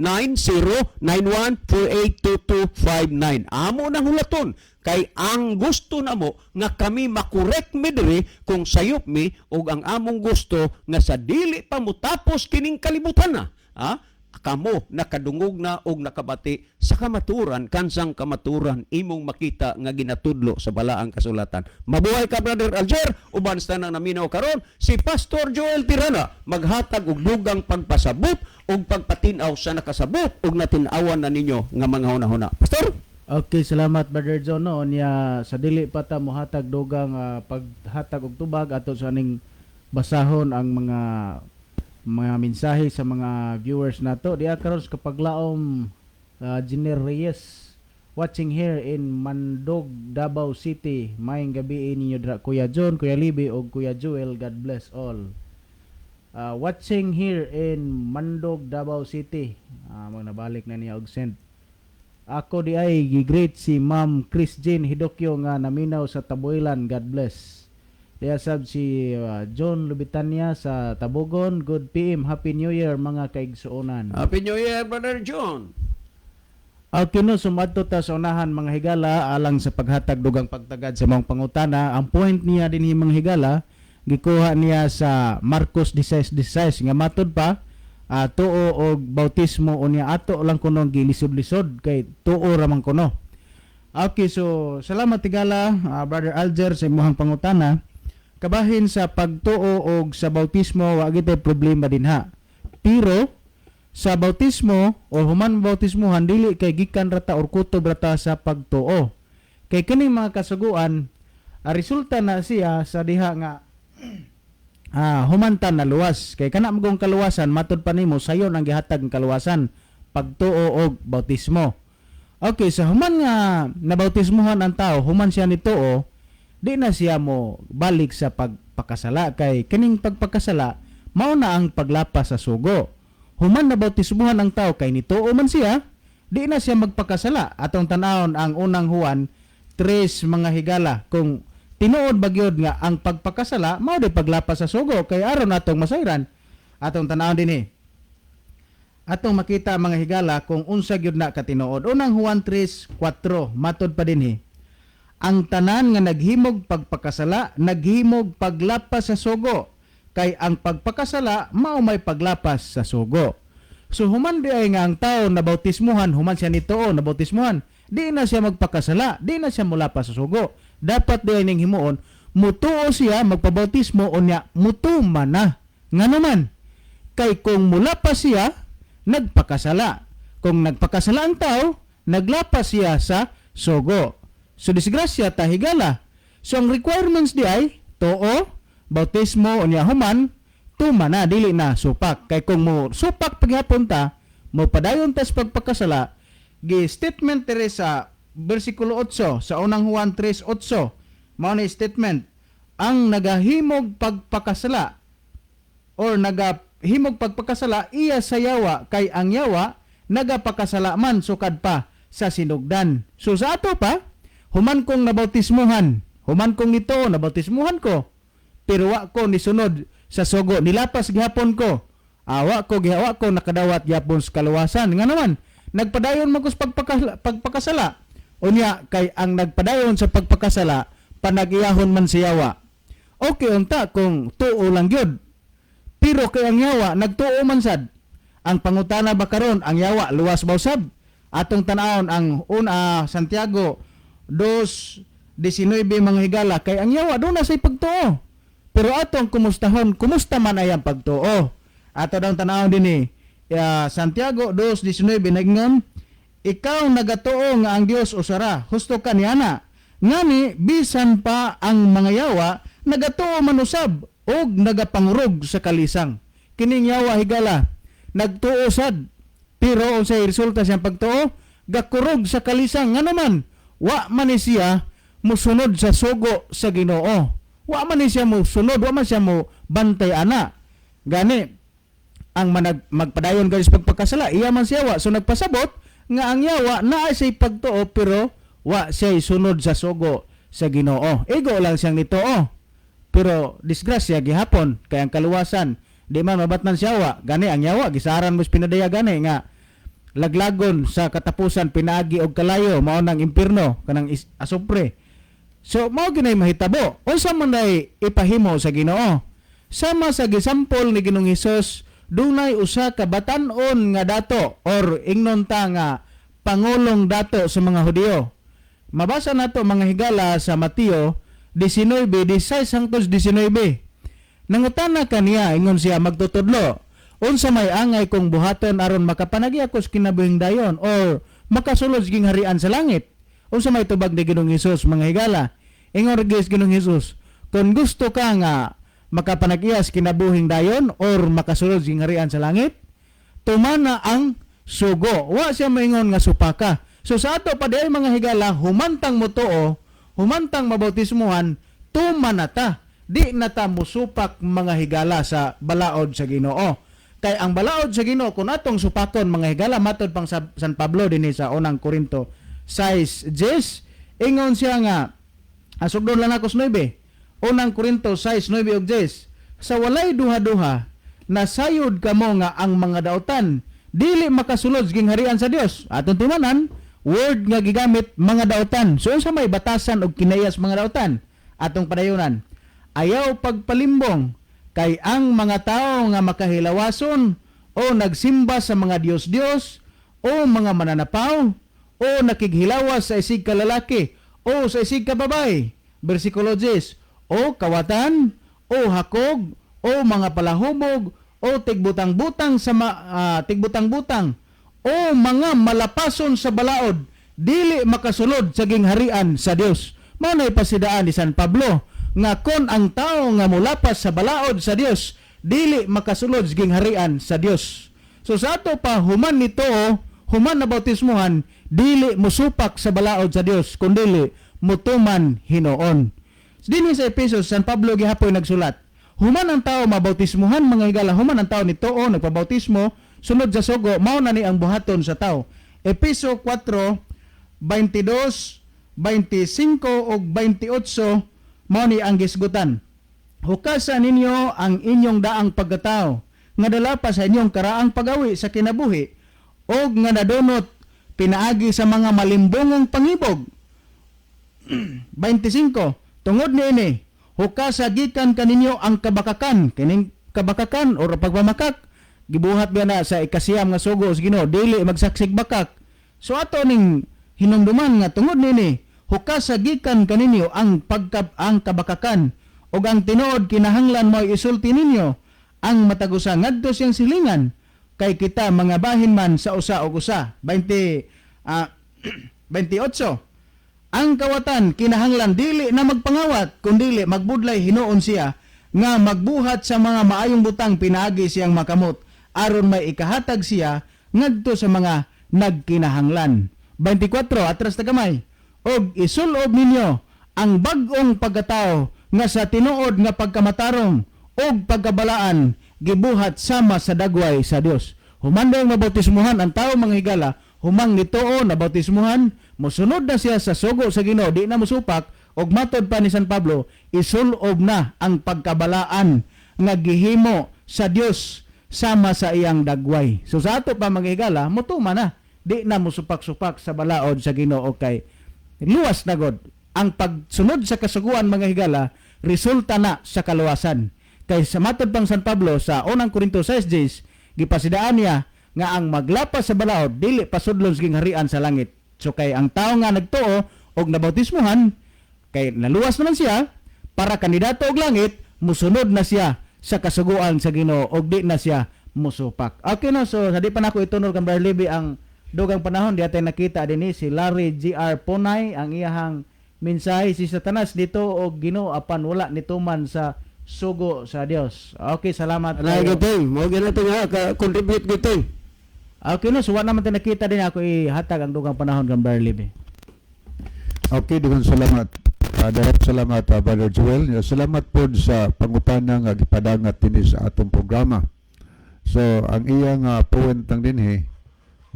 B: 09091482259. Amo nang hulaton kay ang gusto namo nga kami makorek mi diri kung sayop mi, ug ang among gusto nga sa dili pa motapos kining kalibutan na. Ha? Kamo nakadungog na og nakabati sa kamaturan, kansang kamaturan imong makita nga ginatudlo sa balaang kasulatan. Mabuhay ka, Brother Alger, uban sa tanang naminaw karon. Si Pastor Joel Tirana maghatag og dugang pagpasabot ug pagpatin-aw sa nakasabot ug natin-awan na ninyo nga mga hunahuna. Pastor.
C: Okay, salamat, Brother John, no. Nya sa dili pa ta mohatag dugang paghatag og tubag, ato sa aning basahon ang mga mensahe sa mga viewers nato. Diya karon sa kapaglaom, Jenner Reyes watching here in Mandog, Davao City. Maayong gabi ninyo dira, Kuya John, Kuya Libi ug Kuya Joel. God bless all. Watching here in Mandog, Davao City. Mag nabalik na niya og send. Ako di ay gi-greet si Ma'am Chris Jane Hidokyo nga naminaw sa Tabuelan. God bless. Diya sab si John Lubitania sa Tabogon. Good PM. Happy New Year, mga kaigsuonan.
B: Happy New Year, Brother John.
C: Okay no, sumadto ta sa unahan, mga higala, alang sa paghatag dugang pagtagad sa mga pangutana. Ang point niya dinhi, mga higala, gikuha niya sa Marcos 16:16 nga matud pa tuo og bautismo, unya ato lang kuno gilisod-lisod kay tuo ra man kuno. Okay, so salamat tigala, Brother Alger, sa imong pangutana. Kabahin sa pagtuo og sa bautismo, wa gitay problema dinha. Pero sa bautismo o human bautismohan, dili kay gikan rata or kutob rata sa pagtuo. Kay kining mga kasuguan, ang resulta na siya sa diha nga humantan na luwas. Kay kana magong kaluwasan, matud pa nimo sayon ang gihatag ng kaluwasan, pagtuo og bautismo. Okay, sa human nga nabautismohan ang tao, human siya nituo, di na siya mo balik sa pagpakasala kay kining pagpakasala mao na ang paglapas sa sugo. Human na bautismuhan ang tao kay nituo man siya, di na siya magpakasala. Atong tan-awon ang Unang Juan 3, mga higala, kung tinuod ba gyud nga ang pagpakasala mao di paglapas sa sugo, kay aron atong masayran. Atong tan-awon dinhi. Atong makita, mga higala, kung unsa gyud na katinuod. Unang Juan 3:4, matod pa dinhi. Ang tanan nga naghimog pagpakasala, naghimog paglapas sa sugo, kay ang pagpakasala mao may paglapas sa sugo. So human di ay nga ang tao na bautismuhan, human siya nituo na bautismuhan, di na siya magpakasala, di na siya mulapas sa sugo. Dapat di ay ning himuon, mutuo siya, magpabautismo, unya mutuman na. Ngano man? Kay kung mulapas siya, nagpakasala. Kung nagpakasala ang tao, naglapas siya sa sugo. So disgrasya ta, higala. So ang requirements di ay tuo, bautismo, unya human tuma na, dili na supak. Kay kung mo supak paghapon ta, mo padayon tas pagpakasala, gi statement dire sa bersikulo 8 sa Unang Juan 3:8, mao ni statement: ang nagahimog pagpakasala or nagahimog pagpakasala, iya sa yawa, kay ang yawa nagapakasala man sukad pa sa sinugdan. So sa ato pa, human kong nabautismuhan, human kong nito nabautismuhan ko, pero wa ko nisunod sa sugo, nilapas gihapon ko. Awa ko gihawa ko nakadawat gihapon sa kaluwasan. Nga naman, nagpadayon man ko sa pagpakasala. Unya kay ang nagpadayon sa pagpakasala, panagiyahon man siya yawa. Okay unta kung tuo lang gyud. Pero kay ang yawa nagtuo man sad. Ang pangutana ba karon, ang yawa luwas ba usab? Atong tan-awon ang una, Santiago 2:19, mga higala, kay ang yawa duna say pagtuo. Pero atong kumustahon, kumusta man ay ang pagtuo? Ato daw tan-awon dinhi. Santiago 2:19 nagingon, "Ikaw nagatuo nga ang Dios usara, husto ka niana. Ngani bisan pa ang mga yawa nagatuo man usab og nagapangurog sa kalisang." Kining yawa, higala, nagtuo sad. Pero unsay resulta siyang pagtuo? Gakurog sa kalisang. Nga naman, wa man ni siya musunod sa sugo sa Ginoo. Wa man ni siya musunod, wa man siya mo bantay ana. Gani ang magpadayon gani sa pagpakasala, iya man siya wa. So nagpasabot nga ang yawa naa siya'y pagtuo, pero wa siya'y sunod sa sugo sa Ginoo. Igo lang siyang nituo. Pero disgrasya gihapon kay ang kaluwasan di man mabatnan siya wa. Gani ang yawa gisaran mo sa pinadaya gani nga laglagon sa katapusan pinaagi og kalayo, mao nang impierno kanang asupre. So mao ginay mahitabo. Unsa man day ipahimo sa Ginoo? Sama sa gisampol ni Ginoong Hesus, dunay usa ka batan-on nga dato or ingnon ta nga pangulong dato sa mga Hudiyo. Mabasa nato, mga higala, sa Mateo 19:16 hangtod 19. Nangutana kaniya, ingon siya, "Magtutudlo, unsa may angay kong buhaton aron makapanagi ako sa kinabuhing dayon or makasulod sa gingharian sa langit?" Unsa may tubag ni Ginoong Hesus, mga higala? Ingon ra Ginoong Hesus, "Kung gusto ka nga makapanagiya sa kinabuhing dayon or makasulod sa gingharian sa langit, tumana ang sugo." Wa siya maingon nga supaka. So sa ato pa diay, mga higala, humantang motuo, humantang mabautismuhan, tumana ta. Di na ta musupak, mga higala, sa balaod sa Ginoo. Kay ang balaod sa Ginoo kung atong supakon, mga higala, matod pang sa San Pablo dinhi sa Unang Korinto 6:10, ingon siya nga asugdon lang ako sa 9. Unang Korinto 6:9 ug 10. "Sa walay duha-duha, nasayod kamo nga ang mga dautan dili makasulod sa gingharian sa Dios." Atong timanan, word nga gigamit, mga dautan. So unsa may batasan og kinaiya sa mga dautan? Atong padayunan. "Ayaw pagpalimbong, kay ang mga tao nga makahilawason o nagsimba sa mga diyos-diyos o mga mananapaw o nakighilawas sa isig ka lalaki o sa isig ka babae." Versikulo 10, "O kawatan o hakog o mga palahubog o tigbutang-butang sa tigbutang-butang o mga malapason sa balaod dili makasulod sa gingharian sa Dios." Mao nay pasidaan ni San Pablo nga kon ang tao nga mulapas sa balaod sa Dios, dili makasulod sa gingharian sa Dios. So sa ato pa, human nito, human na bautismuhan, dili musupak sa balaod sa Dios kundili mutuman hinuon. Dinhi sa Efesos, San Pablo gihapoy nagsulat. Human ang tao mabautismuhan, mga higala, human ang tao nituo, nagpabautismo, sunod sa sugo, mao na ni ang buhaton sa tao. Efeso 4, 22, 25 ug 28, mao ni ang gisgutan. "Hukasa ninyo ang inyong daang pagkatao nga dala pa sa inyong karaang pagawi sa kinabuhi og nga nadunot pinaagi sa mga malimbongong pangibog." 25. Tungod niini, hukasa gikan kaninyo ang kabakakan, kining kabakakan or pagmamakak gibuhat biya na sa 9 nga sugo sa Ginoo, dili magsaksig bakak. So ato ning hinumduman nga tungod niini, hukasa gikan kaninyo ang kabakakan ug ang tinuod kinahanglan mo isulti ninyo ang matag usa ngadto siyang silingan kay kita mga bahin man sa usa og usa. 20 28. Ang kawatan kinahanglan dili na magpangawat kundili magbudlay hinuon siya nga magbuhat sa mga maayong butang pinaagi siyang makamot aron may ikahatag siya ngadto sa mga nagkinahanglan. 24, atras ta gamay. Og isulob ninyo ang bag-ong pagkatao nga sa tinuod nga pagkamatarong ug pagkabalaan gibuhat sama sa dagway sa Dios. Human daw mabautismuhan ang tao, mga higala, humang nituo na bautismuhan, mosunod na siya sa sugo sa Ginoo, di na mosupak, ug matod pa ni San Pablo, isulob na ang pagkabalaan nga gihimo sa Dios sama sa iyang dagway. So sa ato pa, mga higala, mutuma na. Di na mosupak-supak sa balaod sa Ginoo kay luwas na god. Ang pagsunod sa kasuguan, mga higala, resulta na sa kaluwasan. Kay sa matod pang San Pablo sa unang Korinto 6:10, gipasidaan niya nga ang maglapas sa balaod dili pasudlon sa gingharian sa langit. So kay ang tao nga nagtuo og nabautismuhan kay naluwas naman siya para kandidato og langit, musunod na siya sa kasuguan sa Ginoo og di na siya musupak. Okay na, so sa di pa nako itunol kang Brother Libby ang dugang panahon, di atay nakita dinhi si Larry GR Ponay, ang iyahang mensahe, si Satanas dito og Ginoo apan wala nituman sa sugo sa Dios. Okay, salamat
B: Anay
C: kayo.
B: Giting, mo gina ting ha, ka contribute giting.
C: Okay no, so wa naman tayo nakita din, ako ihatag ang dugang panahon kang Brother Libby.
D: Okay, daghang salamat. Daghang salamat, Brother Joel. Salamat po sa pangutana nga gipadangat dinhi sa atong programa. So, ang iyang point ang dinhi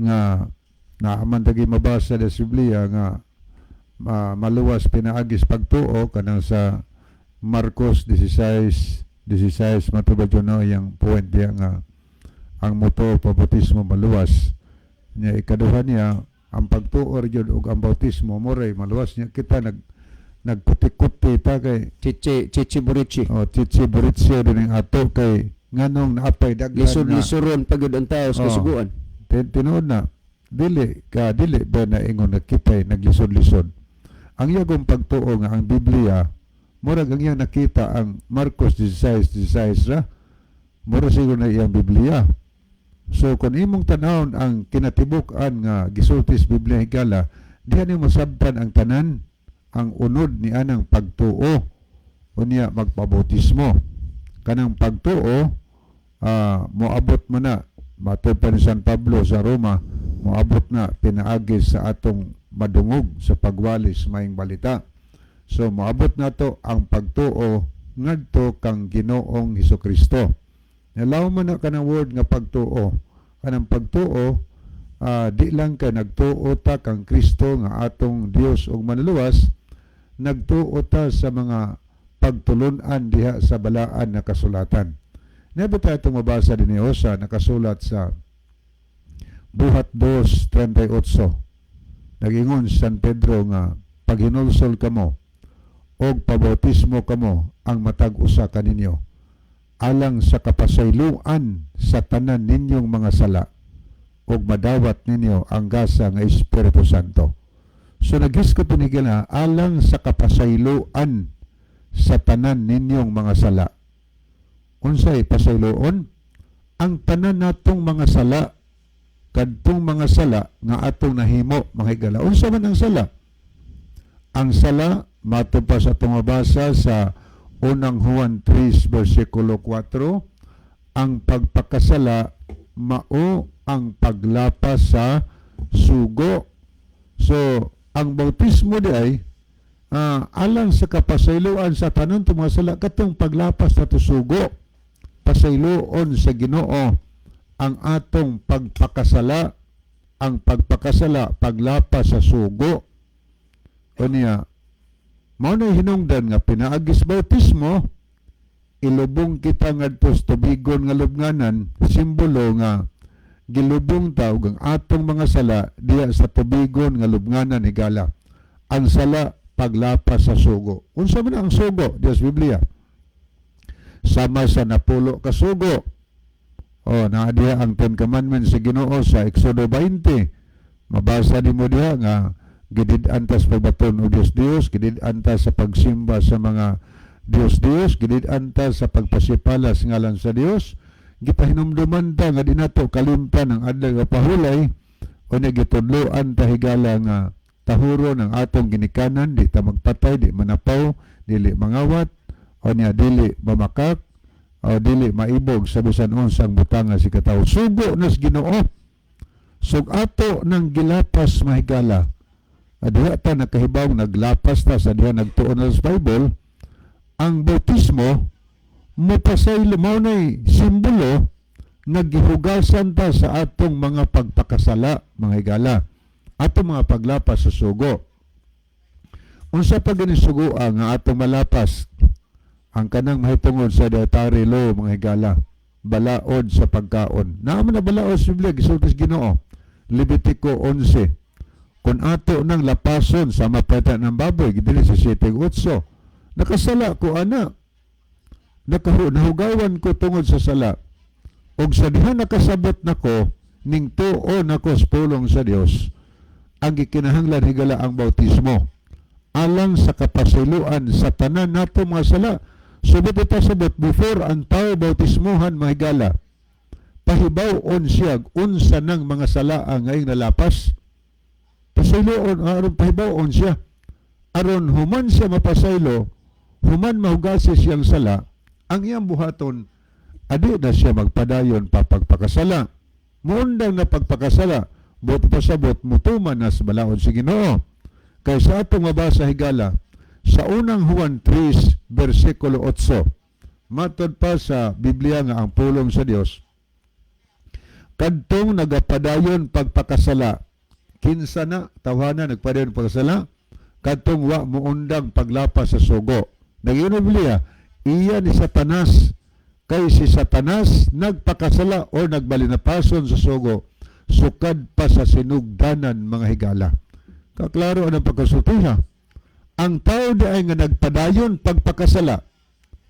D: nga naaman tagi mabasa sa Biblia nga maluwas pinaagis pagtuo kanang sa Marcos 16:16 matubad yun, no, iyang point diya nga ang moto pabautismo maluwas niya. Ikaduha niya, ang pagtuo ra gyud ug ang bautismo moray maluwas niya. Kita nagkuti-kuti ta kay
B: Chichi chichi burichi.
D: Oh, chichi buritsyo din ang ato kay nganong naapay daghan nga
B: Lisod-lisoron pagud ang tao sa kasuguan.
D: Tinuod na dili ka dili ba na ingon na kitay naglisod-lisod ang iyagong pagtuo nga ang Biblia murag ang iyang nakita ang Marcos 16:16 ra, mura siguro na iyang Biblia. So kung imong tanawon ang kinatibuk-an nga gisulti sa Biblia, higala, diha nimo masabtan ang tanan, ang unod ni anang pagtuo unya magpabautismo. Kanang pagtuo, moabot mo na matod pa ni San Pablo sa Roma, moabot na pinaagi sa atong madungog sa pagwalis maayong balita. So moabot nato ang pagtuo ngadto kang Ginoong Hesukristo. Nalaw mo na kanang word nga pagtuo. Kanang pagtuo, di lang ka nagtuo ta kang Kristo nga atong Dios ug manluluwas, nagtuo ta sa mga pagtulunan diha sa balaan na kasulatan. Never tayo itong mabasa din ni Osa nakasulat sa Buhat 2:38. Nagingon si San Pedro nga paghinulsol kamo og pabautismo kamo ang matag usa kaninyo alang sa kapasayloan sa tanan ninyong mga sala ug madawat ninyo ang gasa nga Espiritu Santo. So naghisgot ni na alang sa kapasayloan sa tanan ninyong mga sala. Unsay pasayloon? Ang tanan natong mga sala, kadtong mga sala nga atong nahimo, mga higala. Unsa man ang sala? Ang sala, matod pa sa atong mabasa sa unang Juan 3 versikulo 4, ang pagpakasala mao ang paglapas sa sugo. So, ang bautismo di ay alang sa kapasayloan sa tanan mga sala, katong paglapas sa sugo. Pasayloon sa Ginoo ang atong pagpakasala, ang pagpakasala paglapas sa sugo. Unya mao na hinungdan nga pinaagis bautismo ilubong kita ngadto sa tubigon nga lubnganan, simbolo nga gilubong ta ug ang atong mga sala diya sa tubigon nga lubnganan, higala. Ang sala paglapas paglapas sa sugo. Unsa man ang sugo diha sa Biblia? Sama sa 10 ka sugo. O, naa diha ang Ten Commandments sa Ginoo sa Exodo 20. Mabasa nimo diha nga gidid-an ta sa pagbaton og Dios Dios, gidid-an ta sa pagsimba sa mga Dios Dios, gidid-an ta sa pagpasipalas ngalan sa Dios. Gipahinumduman ta nga di nato kalimtan ang adlaw nga pahulay o gitudloan ta, higala, nga tahuro ng atong ginikanan, di ta magpatay, di manapaw, dili mangawat, o niya dili mamakak, o dili maibog sa bisan unsang butanga si katawo. Sugo nas Ginoo. Sug ato nang gilapas, mahigala. Diha ta nakahibaw naglapas ta sa diha nagtuon na sa Bible, ang bautismo mopasaylo, mao nay simbolo nga gihugasan ta sa atong mga pagpakasala, mga higala, atong mga paglapas sa sugo. Unsa pa gani sugoa nga atong malapas? Ang kanang mahitungod sa dietary law, mga higala, balaod sa pagkaon. Naa man na balaod sa Biblia, gisulti sa Ginoo, Levitico 11. Kung ato nang lapason sa mapeta ng baboy dili sa 7:8, nakasala ko ana, nahugawan ko tungod sa sala, og sa diha nakasabot nako ning tuo nako sa pulong sa Dios, ang gikinahanglan, higala, ang bautismo alang sa kapasiluan sa tanan nato mga sala. Subot ita sabot, before ang tao bautismuhan, mahigala, pahibaw-on siya unsa nang mga sala ang ngayong nalapas. Pasayloon aron pahibaw-on siya aron human siya mapasaylo, human mahugasi siyang sala, ang iyang buhaton, adi na siya magpadayon pa pagpakasala. Muundang na pagpakasala, buot pasabot mutuman na sa balaod sa Ginoo. Kay sa atong mabasa, higala, sa Unang Juan 3 versikulo 8, matod pa sa Biblia nga ang pulong sa Dios, kadtong nagapadayon pagpakasala, kinsa na tawhana nagpadayon pagpakasala? Kadtong wa muundang paglapas sa sugo. Nag-ingon ang Biblia, iya ni Satanas, kay si Satanas nagpakasala o nagbalinapason sa sugo sukad pa sa sinugdanan, mga higala. Kaklaro ang pagkasultiha. Ang tao di ay nga nagpadayon pagpakasala,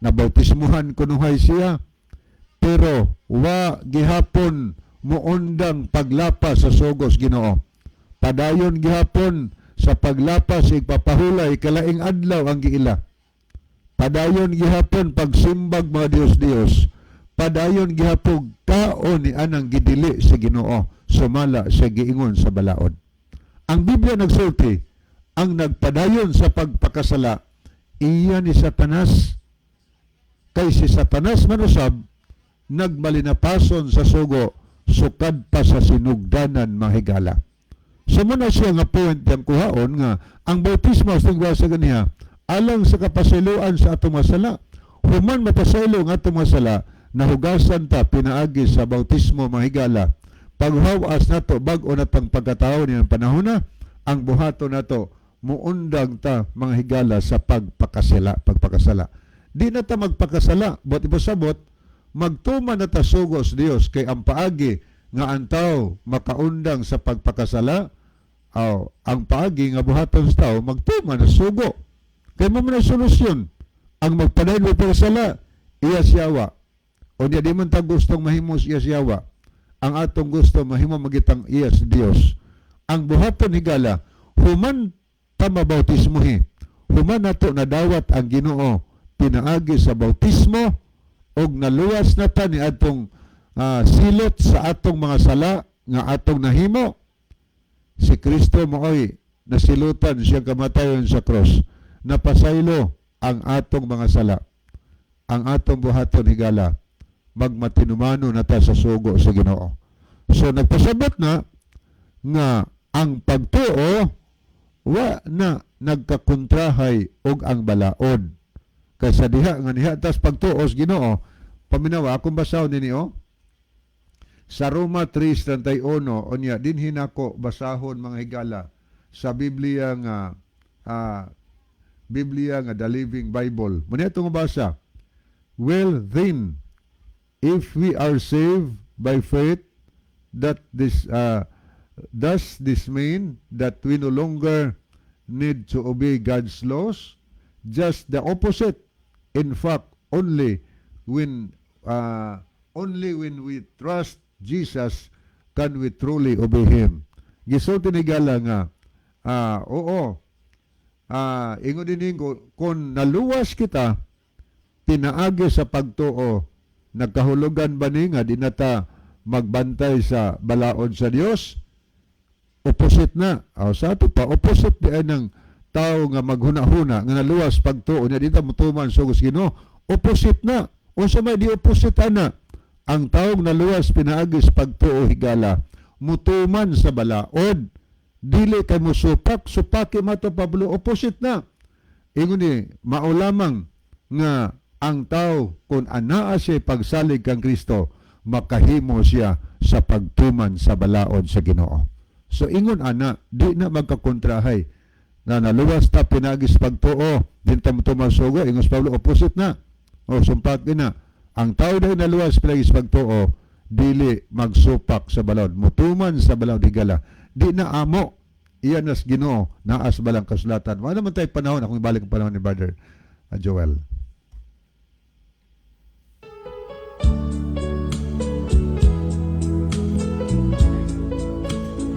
D: nabautismuhan kunuhay siya, pero wa gihapon muundang paglapas sa sugos Ginoo. Padayon gihapon sa paglapas, igpapahulay, kalaing adlaw ang giila. Padayon gihapon pagsimbag mga Dios-Dios. Padayon gihapon kaon ni anang gidili sa Ginoo sumala sa giingon sa balaod. Ang Biblia nagsulti, ang nagpadayon sa pagpakasala, iya ni Satanas. Kay si Satanas manusab, nagmalinapason sa sugo sukad pa sa sinugdanan, mahigala. So muna siya nga point yang kuhaon nga ang bautismo sa sa ganiha alang sa kapasiluan sa atong mga sala. Human mapasaylo ang atong mga sala, nahugasan ta pinaagi sa bautismo, mahigala. Paghawas nato, bag-o natang pagkatao niyang panahon na, ang buhato nato, muundang ta, mga higala, sa pagpakasala. Di na ta magpakasala, but ipasabot, magtuman na ta sugos Dios, kay ang paagi nga ang tao makaundang sa pagpakasala, aw, ang paagi nga buhaton sa tao, magtuman na sugo. Kay mo man ang solusyon. Ang magpadayon mo pagkasala, iya siyawa. O niya di man ta gustong mahimo iya siyawa. Ang atong gusto, mahimo magitang iya sa Dios. Ang buhaton, higala, human ta mabautismohi, human nato nadawat ang Ginoo pinaagi sa bautismo og naluwas na ta ni atong silot sa atong mga sala nga atong nahimo. Si Kristo maoy nasilutan siyang kamatayon sa cross. Napasaylo ang atong mga sala. Ang atong buhaton, higala, magmatinumano na ta sa sugo sa Ginoo. So nagpasabot na nga ang pagtuo wa na nagkakontrahay og ang balaod. Kaysa diha nga niha tas pagtuo sa Ginoo, paminawa akong basahon nini oh. Sa Roma 3:31, unya dinhi nako basahon, mga higala, sa Biblia nga The Living Bible. Muna itong basa. "Well then, if we are saved by faith, that this does this mean that we no longer need to obey God's laws? Just the opposite. In fact, only when we trust Jesus can we truly obey Him. Gisulti ni higala nga, oo, ingon din ko, kung naluwas kita, pinaagi sa pagtuo, nagkahulugan ba ni nga di na ta magbantay sa balaod sa Dios? Opposite na. O, sa ato pa, opposite di ay ng tao nga maghuna-huna nga naluwas pagtuo niya dito mutuman sa Ginoo. Opposite na. Unsa may di opposite ana? Ang taong naluwas pinaagi sa pagtuo, higala, mutuman sa balaod, dili kay musupak, supaki mato Pablo, opposite na. Ingon ni mao lamang nga ang tao kung anaa siya pagsalig kang Kristo, makahimo siya sa pagtuman sa balaod sa Ginoo. So ingon ana, di na magkakontrahay na naluwas ta pinaagi sa pagtuo, di ta motuman sugo. Ingon si Pablo, opposite na o sumpak na. Ang tao dahil naluwas pinaagi sa pagtuo, dili magsupak sa balaod, mutuman sa balaod, higala. Di na amo, iyan nas Ginoo, naas balang kasulatan. Wala man tayo panahon, akong ibalik ang panahon ni Brother Joel.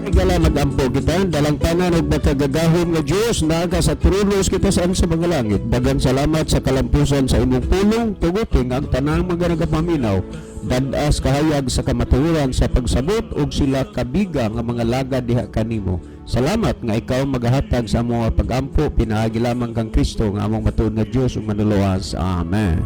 B: Higala, magampo kita, dalangpanan og makagagahom nga Dios, naga sa tronos kita saan sa mga langit. Daghang salamat sa kalampusan sa imong pulong, tuguting ang tanang mga nagapaminaw. Dadas kahayag sa kamatuoran sa pagsabot og sila kabiga nga mga lagad diha kanimo. Salamat nga ikaw magahatag sa among pagampo pinaagi lamang kang Kristo nga among matuod nga Dios ug manluluwas. Amen.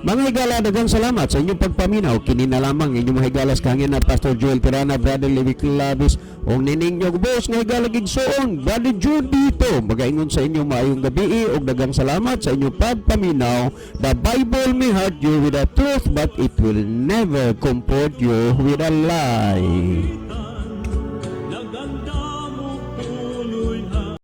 B: Mga higala, daghang salamat sa inyong pagpaminaw. Kini na lamang inyong mga higalas kangin na Pastor Joel Pirana, Brother Levi Clavis, ug nining inyong boss nga higala gigsoon, Brother Jude dito. Magaingon sa inyo maayong gabi ug daghang salamat sa inyong pagpaminaw. The Bible may hurt you with the truth, but it will never comfort you with a lie.